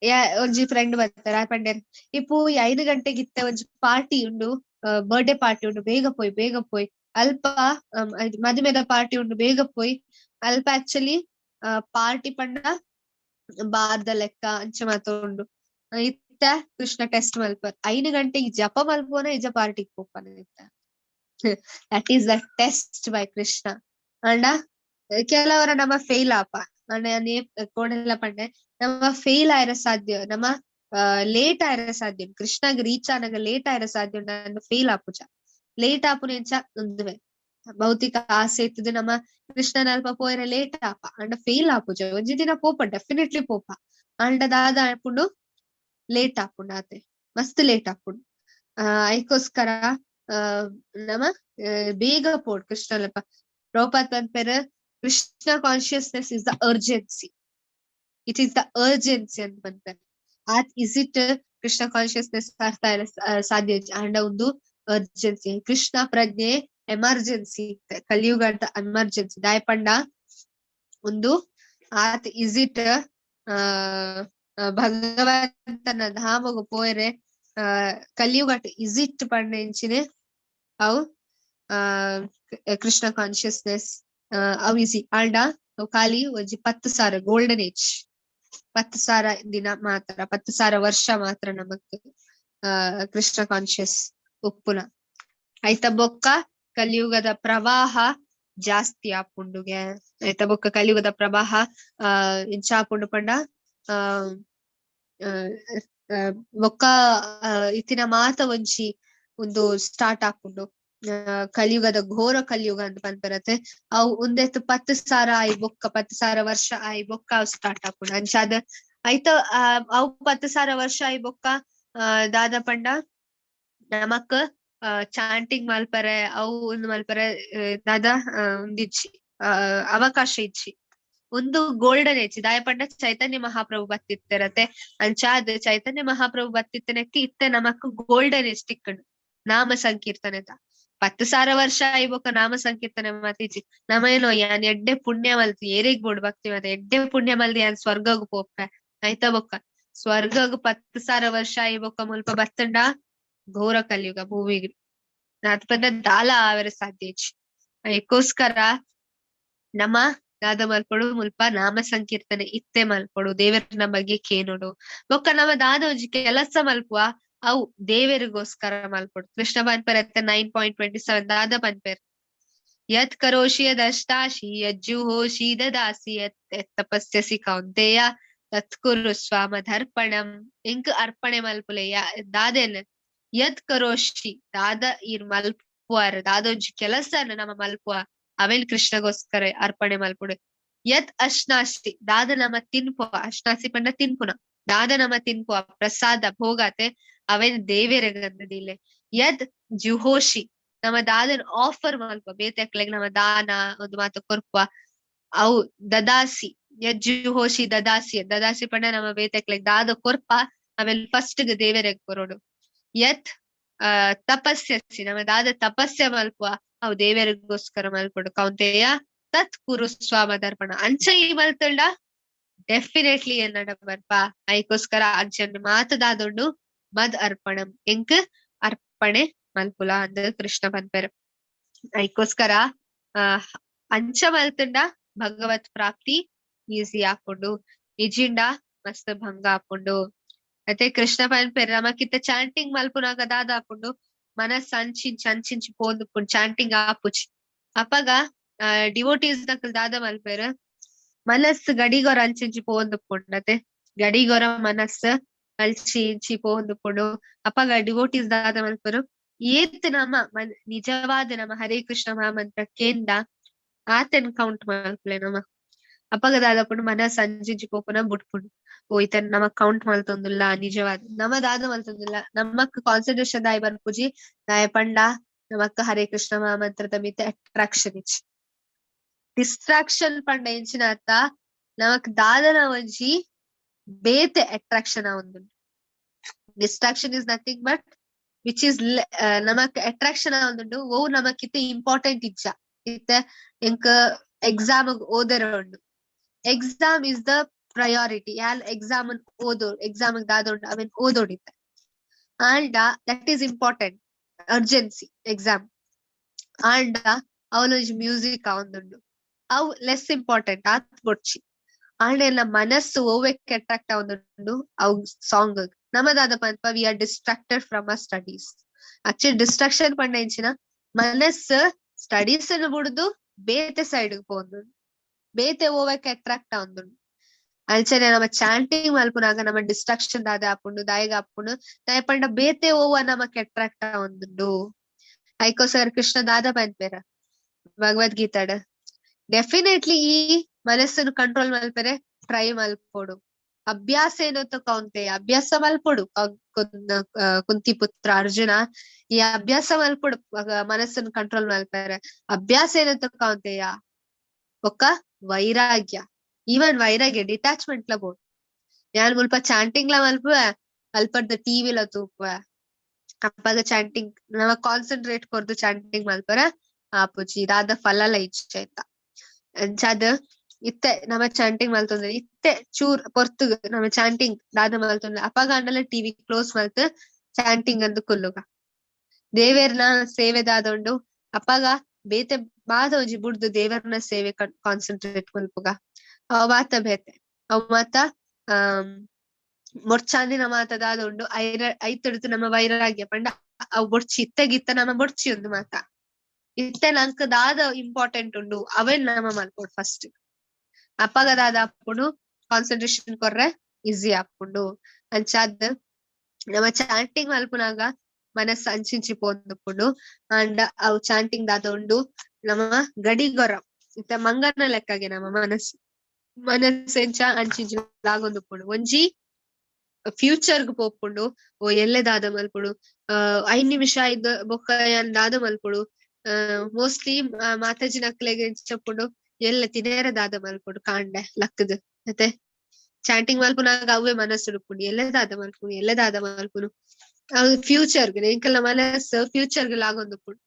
A: ಯಾ ಒಂಜಿ ಫ್ರೆಂಡ್ ಬರ್ತಾರ ಆ ಪಂಡೇರ್ ಇಪ್ಪು 5 ಗಂಟೆಗೆ ಇತ್ತೆ ಒಂಜಿ ಪಾರ್ಟಿ ಉಂಡು, ಬರ್ಡೇ ಪಾರ್ಟಿ ಉಂಡು, ಬೇಗ ಪೋಯ್ ಬೇಗ ಪೋಯ್, ಅಲ್ಪ ಮದುಮೆದ ಪಾರ್ಟಿ ಉಂಡು ಬೇಗ ಪೋಯ್. ಅಲ್ಪ ಆಕ್ಚುಲಿ ಪಾರ್ಟಿ ಪಂಡ ಬಾರ್ದ ಲೆಕ್ಕ ಅಂಚ ಮಾತ ಉಂಡು. ಇತ್ತ ಕೃಷ್ಣ ಟೆಸ್ಟ್ ಮಲ್ಪ 5 ಗಂಟೆಗೆ ಜಪ ಮಲ್ಪೋನ ಇಜ ಪಾರ್ಟಿಗ್ ಪೋಪನ ಇತ್ತ. That is the test by Krishna. ಅಂಡ ಕೆಲವರ ನಮ್ಮ ಫೇಲ್ ಆಪ ಅಂಡ ಕೋಡೆಲ್ಲ ಪಂಡೆ ನಮ್ಮ ಫೇಲ್ ಆಯ್ರ ಸಾಧ್ಯ, ನಮ್ಮ ಲೇಟ್ ಆಯ್ರ ಸಾಧ್ಯ, ಕೃಷ್ಣಗ್ ರೀಚ್ ಆನಾಗ ಲೇಟ್ ಆಯ್ರ ಸಾಧ್ಯ ಉಂಡು, ಫೇಲ್ ಆಪುಜ. ಲೇಟ್ ಆಪುನ ಎಂಚ ಒಂದುವೆ ಭೌತಿಕ ಆಸೆ ಇತ್ತದ ನಮ್ಮ ಕೃಷ್ಣನ ಅಲ್ಪ ಪೋಯರ ಲೇಟ್ ಆಪ ಅಂಡ ಫೇಲ್ ಆಪುಜ. ಒಂಜಿ ದಿನ ಪೋಪ ಡೆಫಿನೆಟ್ಲಿ ಪೋಪ, ಅಂಡ ದಾದ ಆಪುಂಡು ಲೇಟ್ ಆಪುಂಡು, ಆತೆ ಮಸ್ತ್ ಲೇಟ್ ಆಪುಂಡು. ಐಕೋಸ್ಕರ ನಮ್ಮ ಬೇಗ ಪೋಡ್ ಕೃಷ್ಣನಲ್ಪ. ಪ್ರಭುಪಾದ್ ಪನ್ಪೆರ್ Krishna consciousness is the urgency, it is the urgency ಅಂತ ಪನ್ಪೆರ್. ಆತ್ is it Krishna consciousness ಅರ್ಥ ಸಾಧ್ಯ ಅಂಡ ಒಂದು ಅರ್ಜೆನ್ಸಿ ಕೃಷ್ಣ ಪ್ರಜ್ಞೆ ಎಮರ್ಜೆನ್ಸಿ, ಕಲಿಯುಗದ ಎಮರ್ಜೆನ್ಸಿ ದಾಯಪಂಡ ಒಂದು ಆತ್ is it ಭಗವಂತನ ಧಾಮಗು ಪೋಯರೆ ಕಲಿಯುಗಟ್ is it ಪಂಡ ಎಂಚಿನೆ ಅವು ಕೃಷ್ಣ ಕಾನ್ಶಿಯಸ್ನೆಸ್ ಅವು ಈಸಿ. ಆಂಡ ಖಾಲಿ ಒಂಜಿ 10,000 ಗೋಲ್ಡನ್ ಏಜ್, 10,000 ದಿನ ಮಾತ್ರ, 10,000 ವರ್ಷ ಮಾತ್ರ ನಮಕ್ ಕೃಷ್ಣ ಕಾನ್ಶಿಯಸ್ ಉಪ್ಪುನ. ಆಯ್ತ ಬೊಕ್ಕ ಕಲಿಯುಗದ ಪ್ರವಾಹ ಜಾಸ್ತಿ ಆಪುಂಡುಗೆ. ಆಯ್ತ ಬೊಕ್ಕ ಕಲಿಯುಗದ ಪ್ರವಾಹ ಇಂಚ ಆಪುಂಡು ಪಂಡ ಬೊಕ್ಕ ಇತ್ತಿನ ಮಾತ ಒಂಜಿ ಒಂದು ಸ್ಟಾರ್ಟ್ ಆಪುಂಡು. ಕಲಿಯುಗದ ಘೋರ ಕಲಿಯುಗ ಅಂತ ಪನ್ಪರತೆ ಅವು ಒಂದೆತ್ತು 10,000 ಆಯಿ ಬೊಕ್ಕ 10,000 ವರ್ಷ ಆಯಿ ಬೊಕ್ಕ ಅವು ಸ್ಟಾರ್ಟ್ ಆಪುಂಡು. ಅಂಚಾದ ಆಯ್ತ ಅವು 10,000 ವರ್ಷ ಆಯಿ ಬೊಕ್ಕ ದಾದ ಪಂಡ ನಮಕ್ ಚಾಂಟಿಂಗ್ ಮಲ್ಪರೆ ಅವು ಒಂದು ಮಲ್ಪರೆ ದಾದ ಒಂದಿಜ್ಜಿ ಅವಕಾಶ ಇಜ್ಜಿ. ಒಂದು ಗೋಲ್ಡನ್ ಏಜ್ ದಾಯ ಪಂಡ ಚೈತನ್ಯ ಮಹಾಪ್ರಭು ಬತ್ತಿತ್ತಿರತೆ. ಅಂಚಾದ ಚೈತನ್ಯ ಮಹಾಪ್ರಭು ಬತ್ತಿತ್ತನಕ್ಕೆ ಇತ್ತೆ ನಮಕ್ ಗೋಲ್ಡನ್ ಏಜ್ ತಿಕ್ಕಂಡು ನಾಮ ಸಂಕೀರ್ತನೆದ. 10,000 ವರ್ಷ ಆಯ್ಬೊಕ್ಕ ನಾಮ ಸಂಕೀರ್ತನೆ ಮಾತಿಜಿ. ನಮ ಏನೋ ಯಾನ್ ಎಡ್ಡೆ ಪುಣ್ಯ ಮಲ್ತಿ ಏರಿಗ್ ಬೋಡು ಭಕ್ತಿ ಮಾತ ಎಡ್ಡೆ ಪುಣ್ಯ ಮಲ್ದಿ ಯಾನ್ ಸ್ವರ್ಗಗ್ ಪೋಪೆ ಆಯ್ತಾ ಬೊಕ್ಕ ಸ್ವರ್ಗಗ್ 10,000 ವರ್ಷ ಆಯ್ಬೊಕ್ಕ ಮುಲ್ಪ ಬತ್ತಂಡ ಘೋರ ಕಲಿಯುಗ ಭೂಮಿಗೆ ನಾತ್ ದಾಲ ಆವರೆ ಸಾಧ್ಯ ಇಜ್ಜಿ. ಅದಕ್ಕೋಸ್ಕರ ನಮ್ಮ ದಾದ ಮಲ್ಪೊಡು ಮುಲ್ಪ ನಾಮ ಸಂಕೀರ್ತನೆ ಇತ್ತೆ ಮಲ್ಪೊಡು, ದೇವರನ ಬಗ್ಗೆ ಕೇನೋಡು. ಬೊಕ್ಕ ನಮ್ಮ ದಾದ ಒಂಜಿ ಕೆಲಸ ಮಲ್ಪುವ ಅವು ದೇವರಿಗೋಸ್ಕರ ಮಲ್ಪೊಡು. ಕೃಷ್ಣ ಪನ್ಪೆರ್ ಅತ್ತ 9.27 ದಾದ ಪನ್ಪೆರ್ ಯತ್ ಕರೋಷಿ ಯದಷ್ಟಾಶಿ ಯಜ್ಜುಹೋಷಿ ದದಾಸಿ ಯತ್ ಯತ್ ತಪಸ್ಯಸಿ ಕೌಂತೆಯ ತತ್ ಕುರು ಸ್ವಾಮಧರ್ಪಣಂ. ಎಂಕ್ ಅರ್ಪಣೆ ಮಲ್ಪುಲೆ ದಾದೇನ್ ಯತ್ ಕರೋಷಿ ದಾದ ಇರ್ ಮಲ್ಪುವಾರ್ ದಾದೊಂಜಿ ಕೆಲಸನ ನಮ ಮಲ್ಪುವ ಅವೇನ್ ಕೃಷ್ಣಗೋಸ್ಕರ ಅರ್ಪಣೆ ಮಲ್ಪುಡು. ಯತ್ ಅಶ್ನಾಸಿ ದಾದ ನಮ ತಿನ್ಪುವ, ಅಶ್ನಾಸಿ ಪಂಡ ತಿನ್ಪುನ, ದಾದ ನಮ ತಿನ್ಪುವ ಪ್ರಸಾದ ಭೋಗಾತೆ ಅವೇನ್ ದೇವೆರೆಗಂದದಿಲ್ಲೆ. ಯದ್ ಜುಹೋಷಿ ನಮ್ಮ ದಾದನ್ ಆಫರ್ ಮಲ್ಪ ಬೇತೆಕ್ಲೆಗ್ ನಮ್ಮ ದಾನ ಒಂದು ಮಾತು ಕೊರ್ಪುವ ಅವು ದದಾಸಿ. ಯದ್ ಜುಹೋಷಿ ದದಾಸಿ, ದದಾಸಿ ಪಂಡ ನಮ್ಮ ಬೇತೆಕ್ಲೆಗ್ ದಾದ ಕೊರ್ಪ ಆಮೇಲೆ ಫಸ್ಟ್ ದೇವೆರೆಗ್ ಕೊರೋಡು. ಯತ್ ತಪಸ್ಯಸಿ ನಮ್ಮ ದಾದ ತಪಸ್ಯ ಮಲ್ಪುವ ಅವು ದೇವೆರಿಗೋಸ್ಕರ ಮಲ್ಪಡು. ಕೌಂತೆಯ ತತ್ ಕುರು ಸ್ವಾಮದರ್ಪಣ. ಅಂಚ ಈ ಮಲ್ತಂಡ ಡೆಫಿನೆಟ್ಲಿ ಎನ್ನಡ ಬರ್ಪ. ಐಕೋಸ್ಕರ ಅಂಚನ್ ಮಾತು ದಾದೊಂಡು ಮದ್ ಅರ್ಪಣಂ ಎಂಕ್ ಅರ್ಪಣೆ ಮಲ್ಪುಲ ಅಂದ್ ಕೃಷ್ಣ ಪನ್ಪೆರ್. ಐಕೋಸ್ಕರ ಅಂಚ ಮಲ್ತಂಡ ಭಗವತ್ ಪ್ರಾಪ್ತಿ ಈಸಿ ಆಪುಂಡು, ನಿಜಿಂಡ ಮಸ್ತ್ ಭಂಗ ಆಪುಂಡು. ಮತ್ತೆ ಕೃಷ್ಣ ಪನ್ಪೆರ್ ನಮಕಿತ್ತ ಚಾಂಟಿಂಗ್ ಮಲ್ಪುನಾಗ ದಾದ ಆಪುಂಡು ಮನಸ್ಸು ಅಂಚಿಂಚ್ ಅಂಚಿಂಚ್ ಪೋಂದುಪ್ಪುಂಡು, ಚಾಂಟಿಂಗ್ ಆಪುಜಿ. ಅಪಗ ಡಿವೋಟೀಸ್ ನಕಲ್ ದಾದ ಮಲ್ಪೆರ್ ಮನಸ್ಸು ಗಡಿಗೊರ ಅಂಚಿಂಚಿ ಪೋಂದುಪ್ಪುಂಡು ಅತೆ ಗಡಿಗೊರ ಮನಸ್ಸು ಅಲ್ಚಿ ಇಂಚಿ ಪೋಂದುಪ್ಪುಂಡು. ಅಪಗ ಡಿವೋಟೀಸ್ ದಾದ ಮಲ್ಪೆರು ಏತ್ ನಮ ನಿಜವಾದ ನಮ್ಮ ಹರೇ ಕೃಷ್ಣ ಮಹಾಮಂತ್ರ ಕೇಂದ್ರ ಆತನ್ ಕೌಂಟ್ ಮಲ್ಪುಲೆ ನಮ. ಅಪಗ ದಾದಪುಂಡು ಮನಸ್ಸು ಅಂಚಿಂಚಿ ಪೋಪುನ ಬುಟ್ಪುಂಡು. ಓ ಇತನ್ ನಮ ಕೌಂಟ್ ಮಲ್ತೊಂದುಲ್ಲ ನಿಜವಾದ ನಮ ದಾದ ಮಲ್ತೊಂದುಲ್ಲ, ನಮಕ್ ಕಾನ್ಸಂಟ್ರೇಷನ್ ದಾಯ ಬರ್ಪುಜಿ ದಾಯ ಪಂಡ ನಮಕ್ ಹರೇ ಕೃಷ್ಣ ಮಹಾಮಂತ್ರದ ಮಿತ್ತ ಅಟ್ರಾಕ್ಷನ್ ಇಚ್ಚಿ. ಡಿಸ್ಟ್ರಾಕ್ಷನ್ ಪಂಡ ಎಂಚಿನ ಅರ್ಥ ನಮಕ್ ದಾದನ ಒಂಜಿ ಬೇತೆ ಅಟ್ರಾಕ್ಷನ್ ಒಂದು. Distraction is nothing but which is ನಮಕ್ ಅಟ್ರಾಕ್ಷನ್ ಒಂದುಂಡು ಓ ನಮಕ್ ಇತ್ತೆ ಇಂಪಾರ್ಟೆಂಟ್ ಇಜ್ಜ. ಇತ್ತೆ ಎಂಕ್ ಎಕ್ಸಾಮ್ ಓದರ ಉಂಡು, ಎಕ್ಸಾಮ್ is the priority. ಯಾಲ್ ಎಕ್ಸಾಮ್ ಓದೋ ಎಕ್ಸಾಮ್ ದಾದ ಉಂಡು ಅವೆನ್ ಓದೋಡಿತ್ತೆ and that is important urgency exam. And ಅವಲೊಂಜಿ music ಒಂದುಂಡು ಅವು ಲೆಸ್ ಇಂಪಾರ್ಟೆಂಟ್ ಆತ್ ಬೊಡ್ಚಿ. ಆಂಡ ಎಲ್ಲ ಮನಸ್ಸು ಓವೆಕ್ ಅಟ್ರಾಕ್ಟ್ ಆವೊಂದುಂಡು ಅವು song ನಮದಾದ ಪನ್ಪ we are distracted from our studies. Actually distraction ಪಂಡ ಎಂಚಿನ ಮನಸ್ಸು ಸ್ಟಡೀಸ್ ಅನ್ನು ಬುಡ್ದು ಬೇತೆ ಸೈಡ್ ಪೋಂದುಂಡು, ಬೇತೆ ಓವೆಕ್ ಅಟ್ರಾಕ್ಟ್ ಆವೊಂದುಂಡು. ಅಂಚನೆ ನಮ್ಮ ಚಾಂಟಿಂಗ್ ಮಲ್ಪುನಾಗ ನಮ್ಮ ಡಿಸ್ಟ್ರಾಕ್ಷನ್ ದಾದ ಆಪುಂಡು ದಾಯಗ ಆಪುಂಡು ದಾಯ ಪಂಡ ಬೇತೆ ಓವ ನಮಕ್ ಅಟ್ರಾಕ್ಟ್ ಆವೊಂದುಂಡು. ಐಕೋಸ್ಕರ ಕೃಷ್ಣ ದಾದ ಪನ್ಪೆರ ಭಗವದ್ಗೀತಾಡ್ ಡೆಫಿನೆಟ್ಲಿ ಈ ಮನಸ್ಸನ್ನು ಕಂಟ್ರೋಲ್ ಮಲ್ಪೆರೆ ಟ್ರೈ ಮಲ್ಪೊಡು. ಅಭ್ಯಾಸ ಏನೋ ಕೌಂತೆ ಅಭ್ಯಾಸ ಮಲ್ಪೊಡು. ಕುಂತಿ ಪುತ್ರ ಅರ್ಜುನ ಈ ಅಭ್ಯಾಸ ಮಲ್ಪೊಡು ಮನಸ್ಸನ್ನು ಕಂಟ್ರೋಲ್ ಮಲ್ಪೆರೆ. ಅಭ್ಯಾಸ ಏನೋ ಕೌಂತೆಯ ಒಕ್ಕ ವೈರಾಗ್ಯ, ಈವನ್ ವೈರಾಗ್ಯ ಡಿಟ್ಯಾಚ್ಮೆಂಟ್ ಲ ಬೋಡು. ಯಾನ್ ಮುಲ್ಪ ಚಾಂಟಿಂಗ್ ಲ ಮಲ್ಪುವೆ ಅಲ್ಪರ್ದ ಟಿವಿ ಲ ತೂಪುವೆ ಅಪಗ ಚಾಂಟಿಂಗ್ ನಮ ಕಾನ್ಸಂಟ್ರೇಟ್ ಕೊರ್ದು ಚಾಂಟಿಂಗ್ ಮಲ್ಪರ ಆಪುಜಿ ದಾದ ಫಲಲ ಇಚ್ಛೆ ಆಯ್ತಾ. ಅಂಚಾದ್ ಇತ್ತೆ ನಮ ಚಾಂಟಿಂಗ್ ಮಲ್ತೊಂದ್ರೆ ಇತ್ತೆ ಚೂರ್ ಪೊರ್ತುಗ್ ನಮ ಚಾಂಟಿಂಗ್ ದಾದ ಮಲ್ತೊಂದ್ರೆ ಅಪಗ ಅಂಡಲ ಟಿವಿ ಕ್ಲೋಸ್ ಮಲ್ತ್ ಚಾಂಟಿಂಗ್ ಅಂದ್ ಕುಲ್ಲುಗ ದೇವೆರ್ನ ಸೇವೆ ದಾದ ಉಂಡು ಅಪಗ ಬೇತೆ ಬಾದ ಒಂಜಿ ಬುಡ್ದು ದೇವರ್ನ ಸೇವೆ ಕಾನ್ಸಂಟ್ರೇಟ್ ಮಲ್ಪುಗ. ಅವ ಮಾತ ಬೇತೆ ಅವ್ ಮಾತ ಮೊರ್ಚಾಂದಿನ ಮಾತ ದಾದ ಉಂಡು ಐರ ಐತುಡ್ದು ನಮ್ಮ ವೈರಾಗ್ಯ ಪಂಡ ಅವ್ ಬೊಡ್ಚಿ ಇತ್ತೆಗಿತ್ತ ನಮ್ಮ ಬೊಡ್ಚಿ ಒಂದು ಮಾತ ಇತ್ತೆ ನಂಕ್ ದಾದ ಇಂಪಾರ್ಟೆಂಟ್ ಉಂಡು ಅವೇನ್ ನಮ ಮಲ್ಪೊಡು ಫಸ್ಟ್. ಅಪಗ ದಾದ ಆಪುಂಡು ಕಾನ್ಸಂಟ್ರೇಷನ್ ಕೊರ್ರೆ ಈಸಿ ಆಪುಂಡು. ಅಂಚಾದ್ ನಮ ಚಾಂಟಿಂಗ್ ಮಲ್ಪುನಾಗ ಮನಸ್ಸು ಅಂಚಿಂಚಿ ಪೋಂದುಪ್ಪುಂಡು. ಅಂಡ್ ಅವು ಚಾಂಟಿಂಗ್ ದಾದ ಉಂಡು ನಮ್ಮ ಗಡಿಗೊರ ಇತ್ತ ಮಂಗನ ಲೆಕ್ಕಗೆ ನಮ್ಮ ಮನಸ್ಸು ಮನಸ್ಸು ಎಂಚ ಅಂಚಿಂಚಿ ಲಾಗೊಂದುಪ್ಪುಂಡು. ಒಂಜಿ ಫ್ಯೂಚರ್ ಗ್ ಪೋಪುಂಡು ಓ ಎಲ್ಲೆ ದಾದ ಮಲ್ಪೊಡು 5 ನಿಮಿಷ ಐದ್ ಬೊಕ್ಕ ಯಾನ್ ದಾದ ಮಲ್ಪೊಡು. ಮೋಸ್ಟ್ಲಿ ಮಾತಾಜಿನಕ್ಲೆಗ್ ಎಂಚ ಉಪ್ಪುಂಡು ಎಲ್ಲ ತಿನೇರ ದಾದ ಮಲ್ಪೊಡು ಕಾಂಡೆ ಲಕ್ಕದ್ ಮತ್ತೆ ಚಾಂಟಿಂಗ್ ಮಲ್ಪುನಾಗ ಅವೇ ಮನಸ್ಸು ಉಪ್ಪುಂಡು ಎಲ್ಲೆ ದಾದ ಮಲ್ಪುನು ಎಲ್ಲೆ ದಾದ ಮಲ್ಪುನು ಅವು ಫ್ಯೂಚರ್ ಗ್ ಎಂಕಲ್ನ ಮನಸ್ಸು ಫ್ಯೂಚರ್ ಗ್ ಲಾಗೊಂದುಪ್ಪುಂಡು.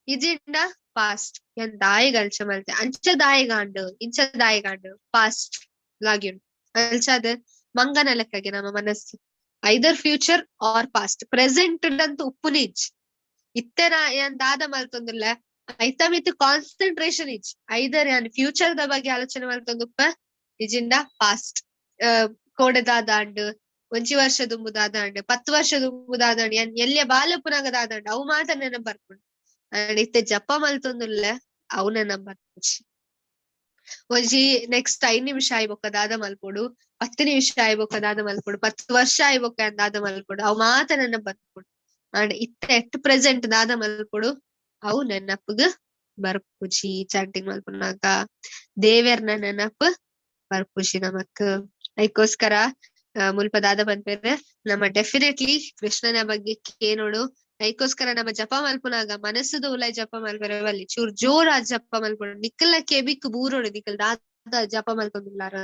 A: ಇಜಿಂಡ ಪಾಸ್ಟ್ ಯಾನ್ ದಾಯೆಗ್ ಅಂಚ ಮಲ್ತೆ ಅಂಚ ದಾಯೆಗಾಂಡ್ ಇಂಚ ದಾಯೆಗಾಂಡ್ ಪಾಸ್ಟ್ ಲಾಗ್ಯುಂಡು. ಅಂಚಾದ್ ಮಂಗನ ಲೆಕ್ಕಗೆ ನಮ್ಮ ಮನಸ್ಸು either future or past present ಅಂತೂ ಉಪ್ಪುನೆ ಇಜ್ಜಿ. ಇತ್ತೆನ ಯಾನ್ ದಾದ ಮಲ್ತೊಂದುಲ್ಲ ಐತ ಮಿತ್ ಕಾನ್ಸಂಟ್ರೇಷನ್ ಇಜ್ಜಿ. ಐದರ್ ಯಾನ್ ಫ್ಯೂಚರ್ ದ ಬಗ್ಗೆ ಆಲೋಚನೆ ಮಲ್ತೊಂದುಪ್ಪ ಇಜಿಂಡ ಪಾಸ್ಟ್ ಕೋಡೆ ದಾದಾಂಡ್ ಒಂಜಿ ವರ್ಷ ದುಂಬು ದಾದಾಂಡ್ 10 ವರ್ಷ ದುಂಬು ದಾದಾಂಡ್ ಯಾನ್ ಎಲ್ಯ ಬಾಲೆಪುನಾಗ ದಾದಾಂಡ್ ಅವು ಮಾತ ನೆನಪು ಬರ್ಪುಂಡು. ಅಂಡ್ ಇತ್ತೆ ಜಪ ಮಲ್ತೊಂದುಲ್ಲ ಅವು ನೆನಪ್ ಬರ್ಪುಜಿ. ಒಂಜಿ ನೆಕ್ಸ್ಟ್ 5 ನಿಮಿಷ ಆಯಿ ಬೊಕ್ಕ ದಾದ ಮಲ್ಪೊಡು, 10 ನಿಮಿಷ ಆಯಿ ಬೊಕ್ಕ ದಾದ ಮಲ್ಪೊಡು, 10 ವರ್ಷ ಆಯಿ ಬೊಕ್ಕ ದಾದ ಮಲ್ಪೊಡು, ಅವು ಮಾತ ನೆನಪ್ ಬರ್ಪುಂಡು. ಆಂಡ ಇತ್ತೆ ಎಟ್ ಪ್ರೆಸೆಂಟ್ ದಾದ ಮಲ್ಪೊಡು ಅವು ನೆನಪುಗ್ ಬರ್ಪುಜಿ. ಚಾಂಟಿಂಗ್ ಮಲ್ಪುನಾಗ ದೇವೆರ್ನ ನೆನಪು ಬರ್ಪುಜಿ ನಮಕ್. ಅದಕ್ಕೋಸ್ಕರ ಮುಲ್ಪ ದಾದ ಪನ್ಪೆರ್, ನಮ್ಮ ಡೆಫಿನೆಟ್ಲಿ ಕೃಷ್ಣನ ಬಗ್ಗೆ ಕೇನೋಡು. ಅದಕ್ಕೋಸ್ಕರ ನಮ್ಮ ಜಪ ಮಲ್ಪುನಾಗ ಮನಸ್ಸುದ ಉಲಾಯಿ ಜಪ ಮಲ್ಪೆರೆ ಬಲ್ಲಿ, ಚೂರ್ ಜೋರ ಜಪ ಮಲ್ಪೊಡು. ನಿಕ್ಕಲ್ಲ ಕೆಬಿಕ್ ಬೂರೋಡು, ನಿಕ್ಕಲ್ ದಾದ ಜಪ ಮಲ್ಕೊಂದಿಲ್ಲಾರ.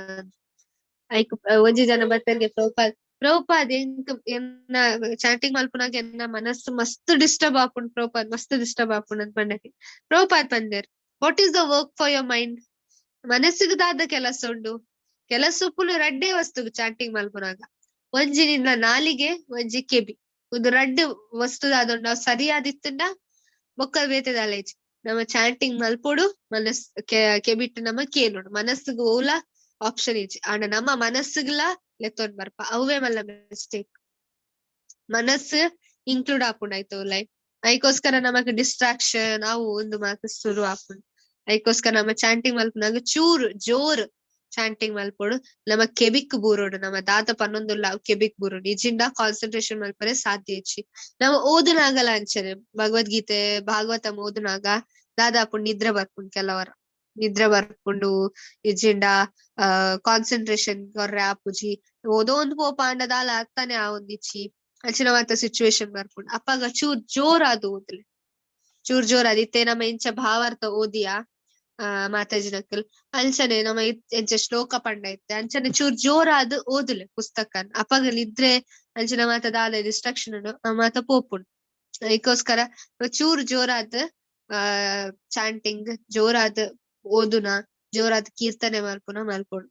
A: ಐಕ್ ಒಂಜಿ ಜನ ಬತ್ತರ್ಗೆ ಪ್ರಭುಪಾದ್ ಪ್ರಭುಪಾದ್ ಎಂಕ್ ಎನ್ನ ಚಾಂಟಿಂಗ್ ಮಲ್ಪುನಾಗ ಎನ್ನ ಮನಸ್ಸು ಮಸ್ತ್ ಡಿಸ್ಟರ್ಬ್ ಆಪುಂಡು ಪ್ರಭುಪಾದ್, ಮಸ್ತ್ ಡಿಸ್ಟರ್ಬ್ ಆಪುಂಡು ಅಂತ ಪಂಡಕ್ಕೆ Prabhupad ಪಂದೆರ್, what is the work for your mind? ಮನಸ್ಸಿಗೆ ದಾದ ಕೆಲಸ ಉಂಡು? ಕೆಲಸ ಉಪ್ಪುನು ರಡ್ಡೇ ವಸ್ತುಗ್ ಚಾಂಟಿಂಗ್ ಮಲ್ಪುನಾಗ, ಒಂಜಿ ನಿನ್ನ ನಾಲಿಗೆ, ಒಂಜಿ ಕೆಬಿ. ಒಂದು ರಡ್ಡ್ ವಸ್ತು ದಾದ ಉಂಡು, ಅವು ಸರಿಯಾದಿತ್ತುಂಡ ಬೊಕ್ಕ ಬೇತೆ ದಾಲೇಜ್. ನಮ್ಮ ಚಾಂಟಿಂಗ್ ಮಲ್ಪೊಡು, ಮನಸ್ ಕೆಬಿಟ್ಟು ನಮ್ಮ ಕೇನೋಡು, ಮನಸ್ಸಿಗೆ ಓಲ ಆಪ್ಷನ್ ಇಜ್ಜಿ. ಆಂಡ ನಮ್ಮ ಮನಸ್ಸುಗ್ಲ ಲೆತ್ತೊಂದ್ ಬರ್ಪ, ಅವೇ ಮಲ್ಲ ಮಿಸ್ಟೇಕ್. ಮನಸ್ಸು ಇನ್ಕ್ಲೂಡ್ ಆಪುಂಡು ಆಯ್ತು ಲೈಫ್. ಐಕೋಸ್ಕರ ನಮಕ್ ಡಿಸ್ಟ್ರಾಕ್ಷನ್ ಅವು ಒಂದು ಮಾತು ಶುರು ಆಪುಂಡು. ಐಕೋಸ್ಕರ ನಮ್ಮ ಚಾಂಟಿಂಗ್ ಮಲ್ಪುನಾಗ ಚೂರು ಜೋರ್ ಚಾಂಟಿಂಗ್ ಮಲ್ಪೊಡು, ನಮ್ಮ ಕೆಬಿಕ್ ಬೂರೋಡು, ನಮ್ಮ ದಾದ ಪನ್ನೊಂದುಲ್ಲ ಅವು ಕೆಬಿಕ್ ಬೂರೋಡು. ಇಜಿಂಡ ಕಾನ್ಸಂಟ್ರೇಷನ್ ಮಲ್ಪರೆ ಸಾಧ್ಯ ಇಜ್ಜಿ. ನಾವು ಓದುನಾಗಲ ಅಂಚನೆ ಭಗವದ್ಗೀತೆ ಭಾಗವತಂ ಓದುನಾಗ ದಾದಾಪುಂಡು ನಿದ್ರೆ ಬರ್ಪುಂಡು, ಕೆಲವರ ನಿದ್ರೆ ಬರ್ಪುಂಡು. ಇಜಿಂಡ ಕಾನ್ಸಂಟ್ರೇಷನ್ ಕೊರ್ರೆ ಆಪುಜಿ, ಓದೋಂದು ಪೋಪ ಅಂಡ ದಾಲ ಅರ್ಥನೇ ಆವೊಂದಿಚ್ಚಿ ಅಂಚಿನ ಮಾತ ಸಿಚುವೇಶನ್ ಬರ್ಪುಂಡು. ಅಪ್ಪಾಗ ಚೂರ್ ಜೋರಾದ್ ಓದ್ಲೆ, ಚೂರ್ ಜೋರಾದ್. ಇತ್ತೆ ನಮ್ಮ ಇಂಚ ಭಾವಾರ್ಥ ಓದಿಯಾ ಮಾತಾಜಿನಕಲ್ ಅಂಚನೆ ನಮ್ಮ ಎಂಚ ಶ್ಲೋಕ ಪಂಡ ಇತ್ತೆ ಅಂಚನೆ ಚೂರ್ ಜೋರಾದ್ ಓದುಲೆ ಪುಸ್ತಕ. ಅಪಗ ನಿದ್ರೆ ಅಂಚಿನ ಮಾತ ದಾಲ ಡಿಸ್ಟ್ರಾಕ್ಷನ್ ಮಾತ ಪೋಪುಂಡು. ಅದಕ್ಕೋಸ್ಕರ ಚೂರ್ ಜೋರಾದ್ ಚಾಂಟಿಂಗ್ ಜೋರಾದ್ ಓದುನ, ಜೋರಾದ್ ಕೀರ್ತನೆ ಮಲ್ಪುನ ಮಲ್ಪೊಡು.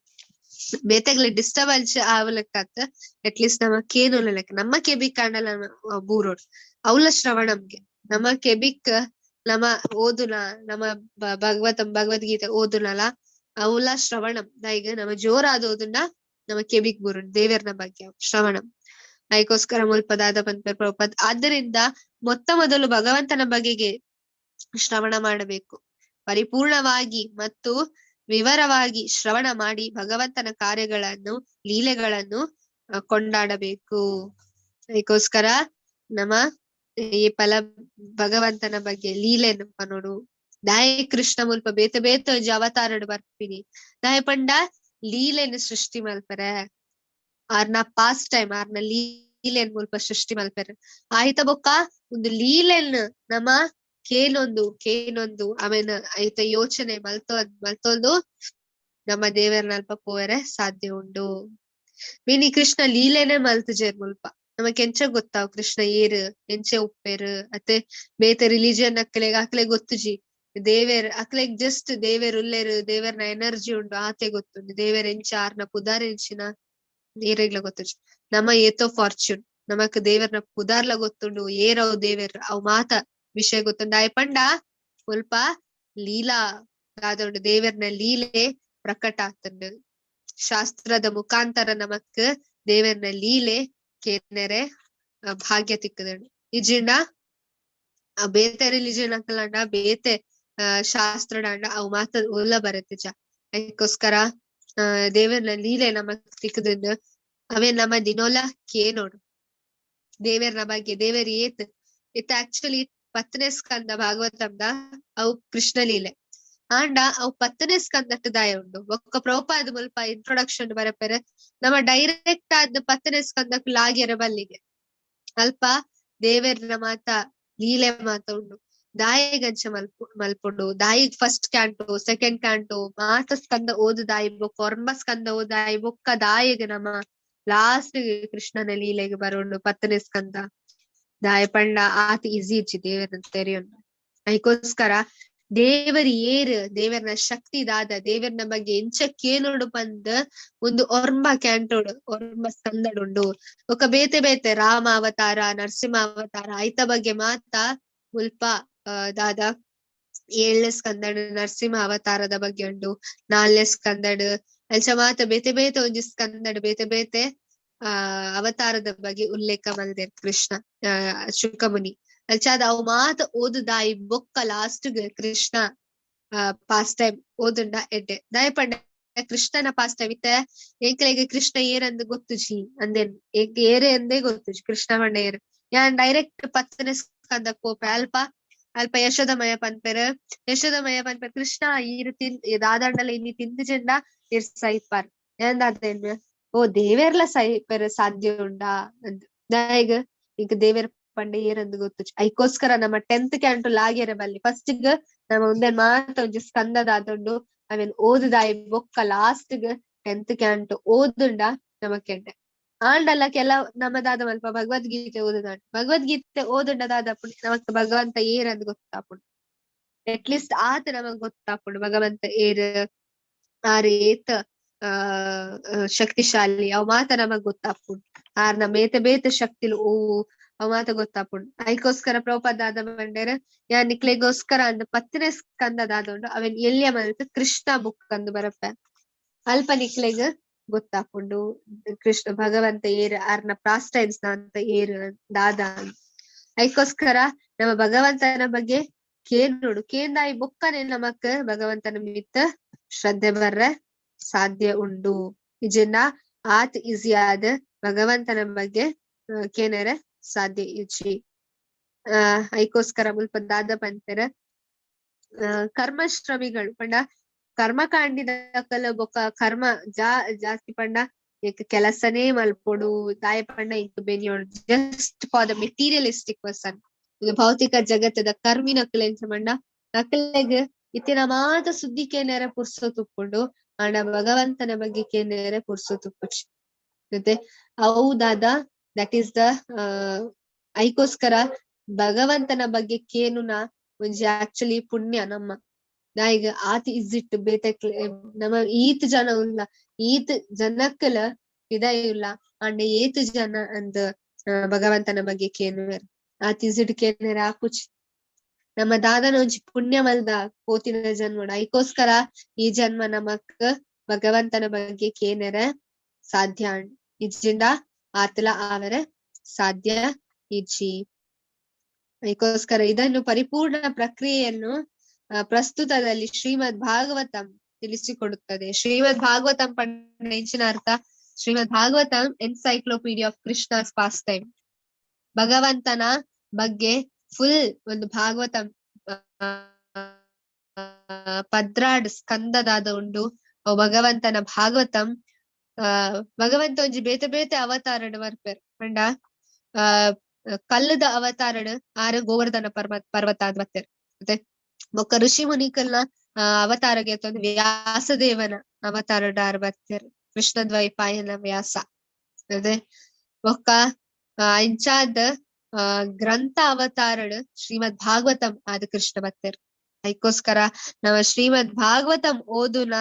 A: ಬೇತೆಗ್ಲ ಡಿಸ್ಟರ್ಬೆನ್ಸ್ ಆವಲೆಕ್ಕಾತ್ ಅಟ್ಲೀಸ್ಟ್ ನಮ್ಮ ಕೇನುಲೆಕ್ಕ ನಮ್ಮ ಕೆಬಿಕ್ ಕಾಂಡಲ ಬೂರೋಡು. ಅವಲ ಶ್ರವಣಂಗೆ ನಮ್ಮ ಕೆಬಿಕ್ ನಮ್ಮ ಓದುನ, ನಮ್ಮ ಭಗವತ ಭಗವದ್ಗೀತೆ ಓದುನಲ ಅವಲ ಶ್ರವಣಂ. ಈಗ ನಮ್ಮ ಜೋರಾದ ಓದುನ ನಮ್ಮ ಕೆಬಿಕ್ ಬೂರೋಡು ದೇವೆರ್ನ ಬಗ್ಗೆ ಶ್ರವಣಂ. ಅದಕ್ಕೋಸ್ಕರ ಮುಲ್ಪ ದಾದ ಪನ್ಪೆರ್ ಪ್ರಭುಪಾದ್. ಆದ್ದರಿಂದ ಮೊತ್ತ ಮೊದಲು ಭಗವಂತನ ಬಗೆಗೆ ಶ್ರವಣ ಮಾಡಬೇಕು. ಪರಿಪೂರ್ಣವಾಗಿ ಮತ್ತು ವಿವರವಾಗಿ ಶ್ರವಣ ಮಾಡಿ ಭಗವಂತನ ಕಾರ್ಯಗಳನ್ನು ಲೀಲೆಗಳನ್ನು ಕೊಂಡಾಡಬೇಕು. ಅದಕ್ಕೋಸ್ಕರ ನಮ್ಮ ಈ ಫಲ ಭಗವಂತನ ಬಗ್ಗೆ ಲೀಲೆನಪ್ಪ ನೋಡು. ದಾಯ ಕೃಷ್ಣ ಮುಲ್ಪ ಬೇತೆ ಬೇತೆ ಒಂಜಿ ಅವತಾರಡು ಬರ್ಪಿನಿ, ದಾಯ ಪಂಡ ಲೀಲೆನ್ ಸೃಷ್ಟಿ ಮಲ್ಪರೆ, ಆರ್ನ ಪಾಸ್ಟ್ ಟೈಮ್ ಆರ್ನ ಲೀಲೆನ್ ಮುಲ್ಪ ಸೃಷ್ಟಿ ಮಲ್ಪೆರೆ. ಆಯ್ತ ಬೊಕ್ಕ ಒಂದು ಲೀಲೆನ್ ನಮ್ಮ ಕೇನೊಂದು ಕೇನೊಂದು ಆಮೇಲೆ ಆಯ್ತ ಯೋಚನೆ ಮಲ್ತೊಂದು ನಮ್ಮ ದೇವರನ್ನ ಅಲ್ಪ ಪೋವರೆ ಸಾಧ್ಯ ಉಂಡು. ಮೀನಿ ಕೃಷ್ಣ ಲೀಲೆನೆ ಮಲ್ತುಜೇರ್ ಮುಲ್ಪ ನಮಕ್ ಎಂಚ ಗೊತ್ತಾವ್ ಕೃಷ್ಣ ಏರ್ ಎಂಚೆ ಉಪ್ಪೇರು ಅತ್ತೆ ಬೇತೆ ರಿಲಿಜಿಯನ್ ಅಕ್ಲೆಗ್ ಅಕ್ಲೆಗ್ ಗೊತ್ತುಜಿ ದೇವೇರ್, ಅಕ್ಲೆಗ್ ಜಸ್ಟ್ ದೇವೇರ್ ಉಲ್ಲೇರು, ದೇವೇರ್ನ ಎನರ್ಜಿ ಉಂಡು ಆತೆ ಗೊತ್ತುಂಡು. ದೇವೇರ್ ಎಂಚ ಆರ್ನ ಪುದಾರ್ ಎಂಚಿನ ಏರೆಗ್ಲ ಗೊತ್ತುಜಿ. ನಮ್ಮ ಏತೋ ಫಾರ್ಚೂನ್ ನಮಕ್ ದೇವೇರ್ನ ಪುದಾರ್ಲ ಗೊತ್ತುಂಡು, ಏರವ್ ದೇವೇರ್ ಅವ್ ಮಾತ ವಿಷಯ ಗೊತ್ತುಂಡು. ಆಯ್ ಪಂಡ ಮುಲ್ಪ ಲೀಲಾ ದಾದ ದೇವೇರ್ನ ಲೀಲೆ ಪ್ರಕಟ ಆಗ್ತುಂಡು. ಶಾಸ್ತ್ರದ ಮುಖಾಂತರ ನಮಕ್ ದೇವೇರ್ನ ಲೀಲೆ ಕೇನೆರೆ ಭಾಗ್ಯ ತಿಕ್ಕದಳು. ಇಜಿಂಡ ಬೇತೆ ರಿಲಿಜನ್ ಅಕಲಂಡ ಬೇತೆ ಶಾಸ್ತ್ರಡಾಂಡ ಅವು ಮಾತ ಉಲ್ಲ ಬರತ್ತೆ. ಅದಕ್ಕೋಸ್ಕರ ದೇವೇರ್ನ ಲೀಲೆ ನಮಕ್ ತಿಕ್ಕದಿಂದ ಅವೇ ನಮ್ಮ ದಿನೋಲ ಕೇನೋಡು ದೇವೇರ್ನ ಬಗ್ಗೆ. ದೇವೇರ್ ಏತ್ ಇತ್ತ ಆಕ್ಚುಲಿ 10ನೇ ಸ್ಕಂದ ಭಾಗವತಂದ ಅವು ಕೃಷ್ಣ ಲೀಲೆ ಆಂಡ ಅವು 10ನೇ ಸ್ಕಂದಟ್ಟು ದಾಯ ಉಂಡು. ಬೊಕ್ಕ ಪ್ರಭುಪಾದ ಮುಲ್ಪ ಇಂಟ್ರೊಡಕ್ಷನ್ ಬರಪೆರೆ ನಮ್ಮ ಡೈರೆಕ್ಟ್ ಆದ್ 10ನೇ ಸ್ಕಂದಕ್ ಲಾಗ್ಯರ ಬಲ್ಲಿಗೆ ಅಲ್ಪ ದೇವೇರ್ನ ಮಾತ ಲೀಲೆ ಮಾತ ಉಂಡು. ದಾಯಿಗಂಚ ಮಲ್ಪುಂಡು ದಾಯಿಗ್ ಫಸ್ಟ್ ಕ್ಯಾಂಟೋ ಸೆಕೆಂಡ್ ಕ್ಯಾಂಟೋ ಮಾತ ಸ್ಕಂದ ಓದು ದಾಯಿ ಬೊಕ್ಕ ಒರ್ಂಬ ಸ್ಕಂದ ಓದಾಯಿ ಬೊಕ್ಕ ದಾಯಿಗ್ ನಮ್ಮ ಲಾಸ್ಟ್ ಕೃಷ್ಣನ ಲೀಲೆಗೆ ಬರೋಂಡು 10ನೇ ಸ್ಕಂದ. ದಾಯ ಪಂಡ ಆತ ಈಸಿ ಇಜ್ಜಿ ದೇವರನ್ನ ತೆರೆಯೋಣ. ಅದಕ್ಕೋಸ್ಕರ ದೇವರ್ ಏರ್ ದೇವರನ ಶಕ್ತಿ ದಾದ ದೇವರನ ಬಗ್ಗೆ ಎಂಚ ಕೇನೋಡು ಪಂದ್ ಒಂದು ಒರ್ಂಬ ಕ್ಯಾಂಟೋಡು ಒರ್ಂಬ ಸ್ಕಂದಡುಂಡು. ಬೊಕ್ಕ ಬೇತೆ ಬೇತೆ ರಾಮ ಅವತಾರ ನರಸಿಂಹ ಅವತಾರ ಐತ ಬಗ್ಗೆ ಮಾತ ಮುಲ್ಪ ದಾದ 7ನೇ ಸ್ಕಂದಡು ನರಸಿಂಹ ಅವತಾರದ ಬಗ್ಗೆ ಉಂಡು, 4ನೇ ಸ್ಕಂದಡು ಅಂಚ ಮಾತ ಬೇತೆ ಬೇತೆ ಒಂಜಿ ಸ್ಕಂದಡು ಬೇತೆ ಬೇತೆ ಅವತಾರದ ಬಗ್ಗೆ ಉಲ್ಲೇಖ ಮಲ್ದೆರ್ ಕೃಷ್ಣ ಶುಕಮುನಿ. ಅಂಚಾದ ಅವು ಮಾತ ಓದುದಾಯಿ ಬೊಕ್ಕ ಲಾಸ್ಟ್ ಕೃಷ್ಣ ಪಾಸ್ ಟೈಮ್ ಓದುಂಡ ಎಡ್ಡೆ. ದಯಪಂಡ ಕೃಷ್ಣನ ಪಾಸ್ ಟೈಮ್ ಇತ್ತೆ ಎಂಕ್ಲೆಗ್ ಕೃಷ್ಣ ಏರಂದ್ ಗೊತ್ತುಜಿ ಅಂದೇನ್, ಎಂಕ್ ಏರೆ ಅಂದೇ ಗೊತ್ತುಜಿ ಕೃಷ್ಣ ಪಂಡ ಏರ್. ಯಾನ್ ಡೈರೆಕ್ಟ್ 10ನೇ ಸ್ಕಂದಕ್ ಪೋಪೆ. ಅಲ್ಪ ಅಲ್ಪ ಯಶೋದಮಯ ಪನ್ಪೆರ್, ಯಶೋದಮಯ ಪನ್ಪೆರ್ ಕೃಷ್ಣ ಈರ್ ತಿನ್ ದಾದಂಡಲ ಇನ್ನಿ ತಿಂದು ಚೆಂಡ ಈರ್ ಸೈಪಾರ್. ಏನ್ ಓ ದೇವೆರ್ಲ ಸೈಪೆರ್ ಸಾಧ್ಯ ಉಂಡಾ ಅಂದ್. ದಾಯೆಗ್ ಇಂಕ್ ದೇವೆರ್ ಪಂಡ ಏರಂದ್ ಗೊತ್ತುಜಿ. ಐಕೋಸ್ಕರ ನಮ್ಮ 10th canto ಲಾಗ್ಯರೆ ಬಲ್ಲಿ. ಫಸ್ಟ್ ಗ್ ನಮ್ಮ ಉಂದೆನ್ ಮಾತ ಒಂಜಿ ಸ್ಕಂದದಾದುಂಡು ಅವೆನ್ ಓದುದಾಯಿ ಬೊಕ್ಕ ಲಾಸ್ಟ್ ಗ್ 10th canto ಓದುಂಡ ನಮಕ್ ಎಡ್ಡೆ. ಆಂಡಲ ಕೆಲವು ನಮ್ಮ ದಾದ ಮಲ್ಪ ಭಗವದ್ಗೀತೆ ಓದುದಾಂಡ, ಭಗವದ್ಗೀತೆ ಓದುಂಡ ದಾದಪುಂಡು ನಮಕ್ ಭಗವಂತ ಏರಂದ್ ಗೊತ್ತಾಪುಂಡು. ಅಟ್ಲೀಸ್ಟ್ ಆತ ನಮಗ್ ಗೊತ್ತಾಪುಂಡು ಭಗವಂತ ಏರ್, ಆರ್ ಏತ್ ಆ ಶಕ್ತಿಶಾಲಿ ಅವ್ ಮಾತ ನಮಗ್ ಗೊತ್ತಾಪುಂಡು. ಆರ್ ನಮ್ಮ ಏತ ಬೇತ ಶಕ್ತಿಲು ಓವು ಅವ್ ಮಾತ ಗೊತ್ತಾಪುಂಡು. ಐಕೋಸ್ಕರ ಪ್ರಭುಪಾದ ಮಂಡೇರ್ ಯಾನ್ ನಿಕ್ಲೆಗೋಸ್ಕರ ಅಂದ್ 10ನೇ ಸ್ಕಂದ ದಾದುಂಡು ಅವೆನ್ ಎಲ್ಯ ಮಲ್ತ್ ಕೃಷ್ಣ ಬುಕ್ ಅಂದ್ ಬರಪೆ. ಅಲ್ಪ ನಿಕ್ಲೆಗ್ ಗೊತ್ತಾಪುಂಡು ಕೃಷ್ಣ ಭಗವಂತ ಏರ್, ಆರ್ನ ಪ್ರಾಸ್ಟೈಮ್ಸ್ ಅಂತ ಏರ್ ದಾದ. ಐಕೋಸ್ಕರ ನಮ್ಮ ಭಗವಂತನ ಬಗ್ಗೆ ಕೇಳೋಡು, ಕೇಂದಾಯಿ ಬೊಕ್ಕನೆ ನಮಕ್ ಭಗವಂತನ ಮಿತ್ತ ಶ್ರದ್ಧೆ ಬರ್ರೆ ಸಾಧ್ಯ ಉಂಡು. ಇಜಿಂಡ ಆತ್ ಈಸಿ ಆದ ಭಗವಂತನ ಬಗ್ಗೆ ಕೇನರೆ ಸಾಧ್ಯ ಇಜ್ಜಿ. ಐಕೋಸ್ಕರ ಮುಲ್ಪ ದಾದ ಪನ್ಪೆರ್ ಕರ್ಮಶ್ರಮಿಗಳು ಪಂಡ ಕರ್ಮಕಾಂಡಿದ ಬೊಕ್ಕ ಕರ್ಮ ಜಾಸ್ತಿ ಪಂಡ ಏಕ್ ಕೆಲಸನೇ ಮಲ್ಪೊಡು ದಾಯ ಪಂಡ ink ಬೆನಿಯೋಡು, just for the materialistic person. ಇದು ಭೌತಿಕ ಜಗತ್ತದ ಕರ್ಮಿನಕ್ಲೆ ಎಂಚ ಪಂಡ ನಕ್ಲೆಗ್ ಇತ್ತಿನ ಮಾತ ಸುದ್ದಿ ಕೇನೇರೆ ಪುರ್ಸೊ ತುಪ್ಪುಂಡು, ಆಂಡ ಭಗವಂತನ ಬಗ್ಗೆ ಕೇನೇರೆ ಪುರ್ಸೊ ತುಪ್ಪುಚಿ. ಮತ್ತೆ ಅವು ದಾದ that is the ಐಕೋಸ್ಕರ ಭಗವಂತನ ಬಗ್ಗೆ ಕೇನುನ ಒಂಜಿ ಆಕ್ಚುಲಿ ಪುಣ್ಯ ನಮ್ಮ ನಾಯಿಗ ಆತ್ ಇಸಿಟ್ ಬೇತೆ ನಮ್ಮ ಈತ್ ಜನ ಉಲ್ಲ, ಈತ್ ಜನಕ್ಕಲ ಇದ ಇಲ್ಲ, ಅಂಡ ಏತ್ ಜನ ಅಂದ್ ಭಗವಂತನ ಬಗ್ಗೆ ಕೇನುವೆರ್ ಆತ್ ಇಸಿಟ್ ಕೇನರ ಆಪುಚಿ. ನಮ್ಮ ದಾದನ ಒಂಜಿ ಪುಣ್ಯ ಮಲ್ದ ಪೋತಿನ ಜನ್ಮಡ್, ಐಕೋಸ್ಕರ ಈ ಜನ್ಮ ನಮಕ್ ಭಗವಂತನ ಬಗ್ಗೆ ಕೇನರ ಸಾಧ್ಯ ಇಜ್ಜಿಂದ ಆತಲ ಆವರ ಸಾಧ್ಯ ಇಜ್ಜಿ. ಅದಕ್ಕೋಸ್ಕರ ಇದನ್ನು ಪರಿಪೂರ್ಣ ಪ್ರಕ್ರಿಯೆಯನ್ನು ಪ್ರಸ್ತುತದಲ್ಲಿ ಶ್ರೀಮದ್ ಭಾಗವತಂ ತಿಳಿಸಿಕೊಡುತ್ತದೆ. ಶ್ರೀಮದ್ ಭಾಗವತಂ ಪಂಡ ಇಂಚಿನ ಅರ್ಥ, Shrimad Bhagavatam encyclopedia of Krishna's pastime. ಭಗವಂತನ ಬಗ್ಗೆ ಫುಲ್ ಒಂದು ಭಾಗವತಂ 12 ಸ್ಕಂದದಾದ ಉಂಡು. ಭಗವಂತನ ಭಾಗವತಂ ಭಗವಂತ ಒಂಜಿ ಬೇತೆ ಬೇತೆ ಅವತಾರಡ್ ಬರ್ಪೆರ್ ಪಂಡ ಕಲ್ಲದ ಅವತಾರಡ್ ಆರ್ ಗೋವರ್ಧನ ಪರ್ವತ ಆದ್ ಬತ್ತೆರ್. ಮತ್ತೆ ಬೊಕ್ಕ ಋಷಿ ಮುನಿಕಲ್ನ ಅವತಾರಗೆ ವ್ಯಾಸದೇವನ ಅವತಾರಡ್ ಆರ್ ಬತ್ತೆರ್, ಕೃಷ್ಣದ್ವೈಪಾಯನ ವ್ಯಾಸ. ಅದೇ ಬೊಕ್ಕ ಇಂಚಾದ ಗ್ರಂಥ ಅವತಾರಡ್ ಶ್ರೀಮದ್ ಭಾಗವತಂ ಆದ ಕೃಷ್ಣ ಬತ್ತೆರ್. ಅದಕ್ಕೋಸ್ಕರ ನಮ್ಮ ಶ್ರೀಮದ್ Bhagavatam ಓದುನ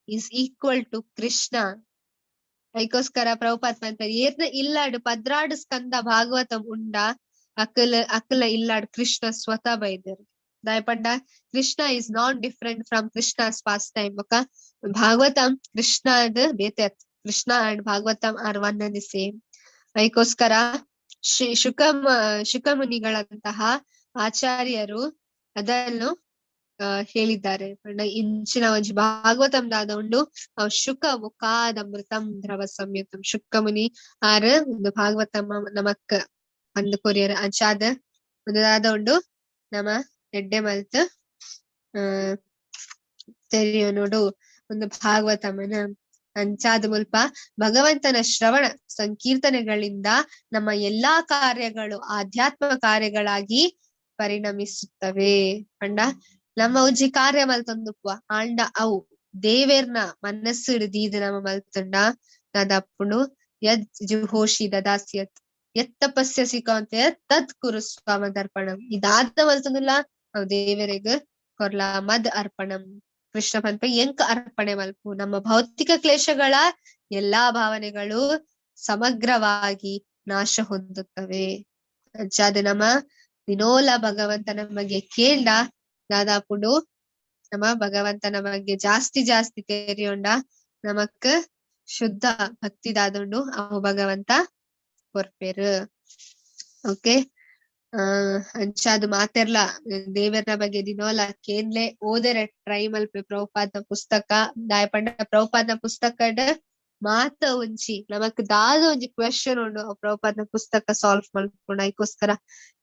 A: is equal to Krishna. ಅದಕ್ಕೋಸ್ಕರ ಪ್ರಭುಪಾದ್ ಪನ್ಪೆರ್ ಏರ್ನ ಇಲ್ಲಾಡ್ 12 ಸ್ಕಂದ ಭಾಗವತಂ ಉಂಡ ಅಕಲ ಅಕಲ ಇಲ್ಲಾಡ್ ಕೃಷ್ಣ ಸ್ವತಃ ಬೈದೆರ್. ದಾಯಪಂಡ Krishna is not different from Krishna's pastime. ಬೊಕ್ಕ ಭಾಗವತಂ ಕೃಷ್ಣದ ಬೇತೆ, Krishna and Bhagavatam are one and the same. ಅದಕ್ಕೋಸ್ಕರ ಶ್ರೀ ಶುಕಮುನಿಗಳಂತಹ ಆಚಾರ್ಯರು ಅದನ್ನು ಹೇಳಿದ್ದಾರೆ. ಇಂಚಿನ ಒಂಜಿ ಭಾಗವತಂ ದಾದ ಉಂಡು ಅವ್ ಶುಕ ಮುಖಾದಮೃತಂ ದ್ರವ ಸಂಯುತಂ. ಶುಕಮುನಿ ಆರ್ ಒಂದು ಭಾಗವತಂ ನಮಕ್ ಅಂದ್ ಕೊರಿಯರ್ ಅಂಚಾದ ಒಂದು ದಾದ ಉಂಡು ನಮ ಎಡ್ಡೆ ಮಲ್ತ್ ತೆರಿಯೋ ನೋಡು ಒಂದು ಭಾಗವತಮನ. ಅಂಚಾದ ಮುಲ್ಪ ಭಗವಂತನ ಶ್ರವಣ ಸಂಕೀರ್ತನೆಗಳಿಂದ ನಮ್ಮ ಎಲ್ಲಾ ಕಾರ್ಯಗಳು ಆಧ್ಯಾತ್ಮ ಕಾರ್ಯಗಳಾಗಿ ಪರಿಣಮಿಸುತ್ತವೆ. ಪಂಡ ನಮ್ಮ ಒಂಜಿ ಕಾರ್ಯ ಮಲ್ತೊಂದುಪ್ಪುವ ಆಂಡ ಅವು ದೇವೇರ್ನ ಮನಸ್ಸು ದೀದ್ ನಮ್ಮ ಮಲ್ತುಂಡ ದಾದಾಪುಂಡು ಯದ್ ಜುಹೋಷಿ ದದಾಸ್ಯತ್ ಯತ್ ತಪಸ್ಯಸಿ ಕೌಂತೆಯ ತತ್ ಕುರು ಸ್ವಾಮದರ್ಪಣಂ. ಇದಾದ ಮಲ್ತೊಂದುಲ್ಲ ಅವು ದೇವರಿಗ್ ಕೊರ್ಲ ಮದ್ ಅರ್ಪಣಂ. ಕೃಷ್ಣ ಪನ್ಪೆ ಎಂಕ್ ಅರ್ಪಣೆ ಮಲ್ಪು. ನಮ್ಮ ಭೌತಿಕ ಕ್ಲೇಶಗಳ ಎಲ್ಲಾ ಭಾವನೆಗಳು ಸಮಗ್ರವಾಗಿ ನಾಶ ಹೊಂದುತ್ತವೆ. ಅಂಚಾದ ನಮ್ಮ ದಿನೋಲ ಭಗವಂತನ ಬಗ್ಗೆ ಕೇಂಡ ದಾದಾಪುಡು ನಮ್ಮ ಭಗವಂತನ ಬಗ್ಗೆ ಜಾಸ್ತಿ ಜಾಸ್ತಿ ತೆರಿಯೊಂಡ ನಮಕ್ ಶುದ್ಧ ಭಕ್ತಿ ದಾದುಂಡು ಅವು ಭಗವಂತ ಕೊರ್ಪೆರು. ಓಕೆ. ಅಂಚಾದ್ ಮಾತೆರ್ಲ ದೇವೆರ್ನ ಬಗ್ಗೆ ದಿನೋಲ ಕೇನ್ಲೆ ಓದೆರೆ ಟ್ರೈ ಮಲ್ಪೆ ಪ್ರಭುಪಾದ್ನ ಪುಸ್ತಕ. ದಾಯೆ ಪಂಡ ಪ್ರಭುಪಾದ್ನ ಪುಸ್ತಕಡ್ ಮಾತ ಒಂಜಿ ನಮಕ್ ದಾದ ಒಂಜಿ ಕ್ವೆಶನ್ ಉಂಡು ಪ್ರಭುಪಾದ್ನ ಪುಸ್ತಕ ಸಾಲ್ವ್ ಮಲ್ಪುಂಡು. ಐಕೋಸ್ಕರ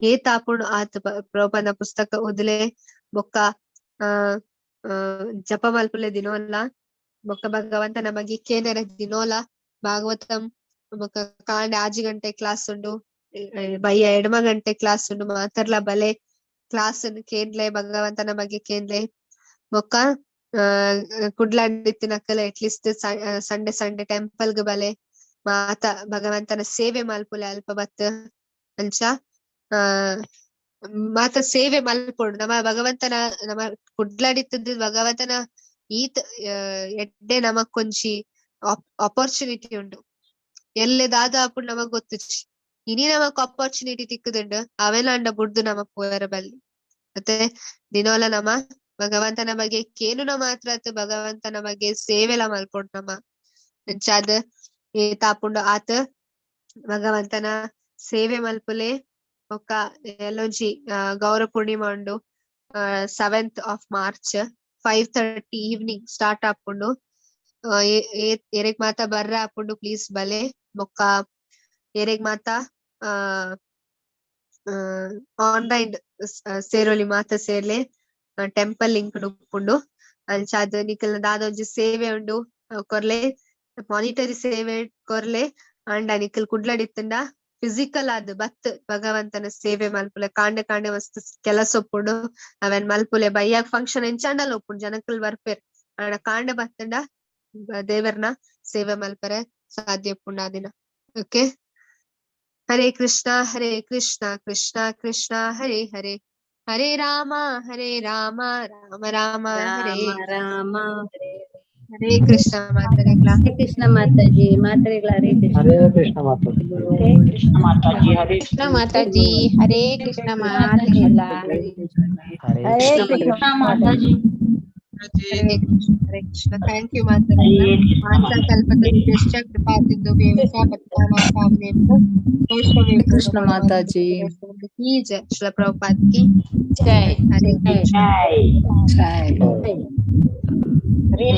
A: ಏತ್ ಆಪುಂಡು ಆತ್ ಪ್ರಭುಪಾದ್ನ ಪುಸ್ತಕ ಓದ್ಲೆ ಬೊಕ್ಕ ಆ ಜಪ ಮಲ್ಪುಲೆ ದಿನೋಲ ಬೊಕ್ಕ ಭಗವಂತನ ಬಗ್ಗೆ ಕೇನೆರೆ ದಿನೋಲ. ಭಾಗವತಂ ಬೊಕ್ಕ ಕಾಂಡೆ 6 ಗಂಟೆ ಕ್ಲಾಸ್ ಉಂಡು, ಬಯ್ಯ 8 ಗಂಟೆ ಕ್ಲಾಸ್ ಉಂಡು. ಮಾತರ್ಲ ಬಲೆ ಕ್ಲಾಸ್ ಕೇನ್ಲೆ ಭಗವಂತನ ಬಗ್ಗೆ ಕೇನ್ಲೆ. ಬೊಕ್ಕ ಕುಡ್ಲಾಡಿತ್ತಿನಕಲ್ ಅಟ್ಲೀಸ್ಟ್ ಸಂಡೆ ಸಂಡೆ ಟೆಂಪಲ್ ಗ್ ಬಲೆ ಮಾತ ಭಗವಂತನ ಸೇವೆ ಮಲ್ಪುಲೆ ಅಲ್ಪ ಬತ್ತ್. ಅಂಚ ಮಾತ ಸೇವೆ ಮಲ್ಪೊಡು ನಮ್ಮ ಭಗವಂತನ. ನಮ್ಮ ಕುಡ್ಲಾಡಿತ್ತದ ಭಗವಂತನ ಈತ್ ಎಡ್ಡೆ ನಮಕ್ಕೊಂಜಿ ಅಪರ್ಚುನಿಟಿ ಉಂಡು. ಎಲ್ಲೆ ದಾದ ಆಪುಂಡು ನಮಗ್ ಗೊತ್ತುಜಿ. ಇನಿ ನಮಕ್ ಅಪರ್ಚುನಿಟಿ ತಿಕ್ಕುದುಂಡು ಅವೆಲಾಂಡ ಬುಡ್ದು ನಮ ಪೋಯರ ಬಲ್ಲಿ. ಮತ್ತೆ ದಿನೋಲ ನಮ ಭಗವಂತನ ಬಗ್ಗೆ ಕೇನುನ ಮಾತ್ರ ಅತ್ ಭಗವಂತನ ಬಗ್ಗೆ ಸೇವೆಲ ಮಲ್ಪೊಡು ನಮ. ಅಂಚಾದ್ ಏತಾಪುಂಡು ಆತ್ ಭಗವಂತನ ಸೇವೆ ಮಲ್ಪುಲೆ. ಬೊಕ್ಕ ಎಲ್ಲೊಂಜಿ ಗೌರ ಪೂರ್ಣಿಮಾ ಉಂಡು 7th of March 5:30 evening start ಆಪುಂಡು. ಎರೆಗ್ ಮಾತ ಬರ್ರ ಆಪುಂಡು ಪ್ಲೀಸ್ ಬಲೆ. ಬೊಕ್ಕ ಎರೆಗ್ ಮಾತ ಆನ್ಲೈನ್ ಸೇರೊಲಿ ಮಾತ ಸೇರ್ಲೆ. ಟೆಂಪಲ್ ಲಿಂಕ್ ಉಪ್ಪುಂಡು. ಅಂಚಾದ್ ನಿಕಲ್ನ ದಾದ ಒಂಜಿ ಸೇವೆ ಉಂಡು ಕೊರ್ಲೆ, ಮಾನಿಟರಿ ಸೇವೆ ಕೊರ್ಲೆ. ಅಂಡ ನಿಕಲ್ ಕುಡ್ಲಡಿತ್ತುಂಡ ಫಿಸಿಕಲ್ ಆದ್ ಬತ್ ಭಗವಂತನ ಸೇವೆ ಮಲ್ಪುಲೆ. ಕಾಂಡೆ ಕಾಂಡೆ ಮಸ್ತ್ ಕೆಲಸ ಉಪ್ಪುಂಡು ಅವೆನ್ ಮಲ್ಪುಲೆ. ಬಯ್ಯಾಗ ಫಂಕ್ಷನ್ ಎಂಚಾಂಡಲ ಉಪ್ಪುಂಡು, ಜನಕಲ್ ಬರ್ಪೆರ್. ಆಂಡ ಕಾಂಡೆ ಬತ್ತುಂಡ ದೇವರ್ನ ಸೇವೆ ಮಲ್ಪರೆ ಸಾಧ್ಯ ಉಪ್ಪುಂಡು ಆ ದಿನ. ಓಕೆ, ಹರೇ ಕೃಷ್ಣ ಹರೇ ಕೃಷ್ಣ ಕೃಷ್ಣ ಕೃಷ್ಣ ಹರೇ ಹರೇ, ಹರೇ ರಾಮ ಹರೇ ರಾಮ ರಾಮ ರಾಮ ಹರೇ
H: ರಾಮ.
A: ಹರೇ ಕೃಷ್ಣ ಮಾತರೆಗಳ.
H: ಹರೇ ಕೃಷ್ಣ ಮಾತಾಜಿ ಮಾತರೆಗಳ. ಹರೇ ಕೃಷ್ಣ.
O: ಹರೇ ಕೃಷ್ಣ ಮಾತಾಜಿ.
C: ಹರೇ ಕೃಷ್ಣ ಮಾತಾಜಿ. ಹರೇ ಕೃಷ್ಣ ಮಾತಾಜಿ. ಹರೇ ಕೃಷ್ಣ ಮಾತಾಜಿ.
F: ಹರೇ ಕೃಷ್ಣ
B: ಮಾತಾಜಿ.
A: ಹರೇ ಕೃಷ್ಣ ಹರೇ ಕೃಷ್ಣ. Thank you ಮಾತರೆಗಳ. ಮಾತಾ ಕಲ್ಪತರುಭ್ಯಶ್ಚ ಕೃಪಾ ಸಿಂಧುಭ್ಯೇವ ಚ ಪತಿತಾನಾಂ ಪಾವನೇಭ್ಯೋ ವೈಷ್ಣವೇಭ್ಯೋ
P: ಕೃಷ್ಣ
A: ನಮೋ ನಮಃ.
P: ಮಾತಾಜಿ.
A: ಕಿ ಜೈ. ಶ್ರೀಲ ಪ್ರಭುಪಾದ್ ಕಿ
C: ಜೈ.
A: ಹರೇ ಕೃಷ್ಣ.
P: ಜೈ.
N: ಹರೇ.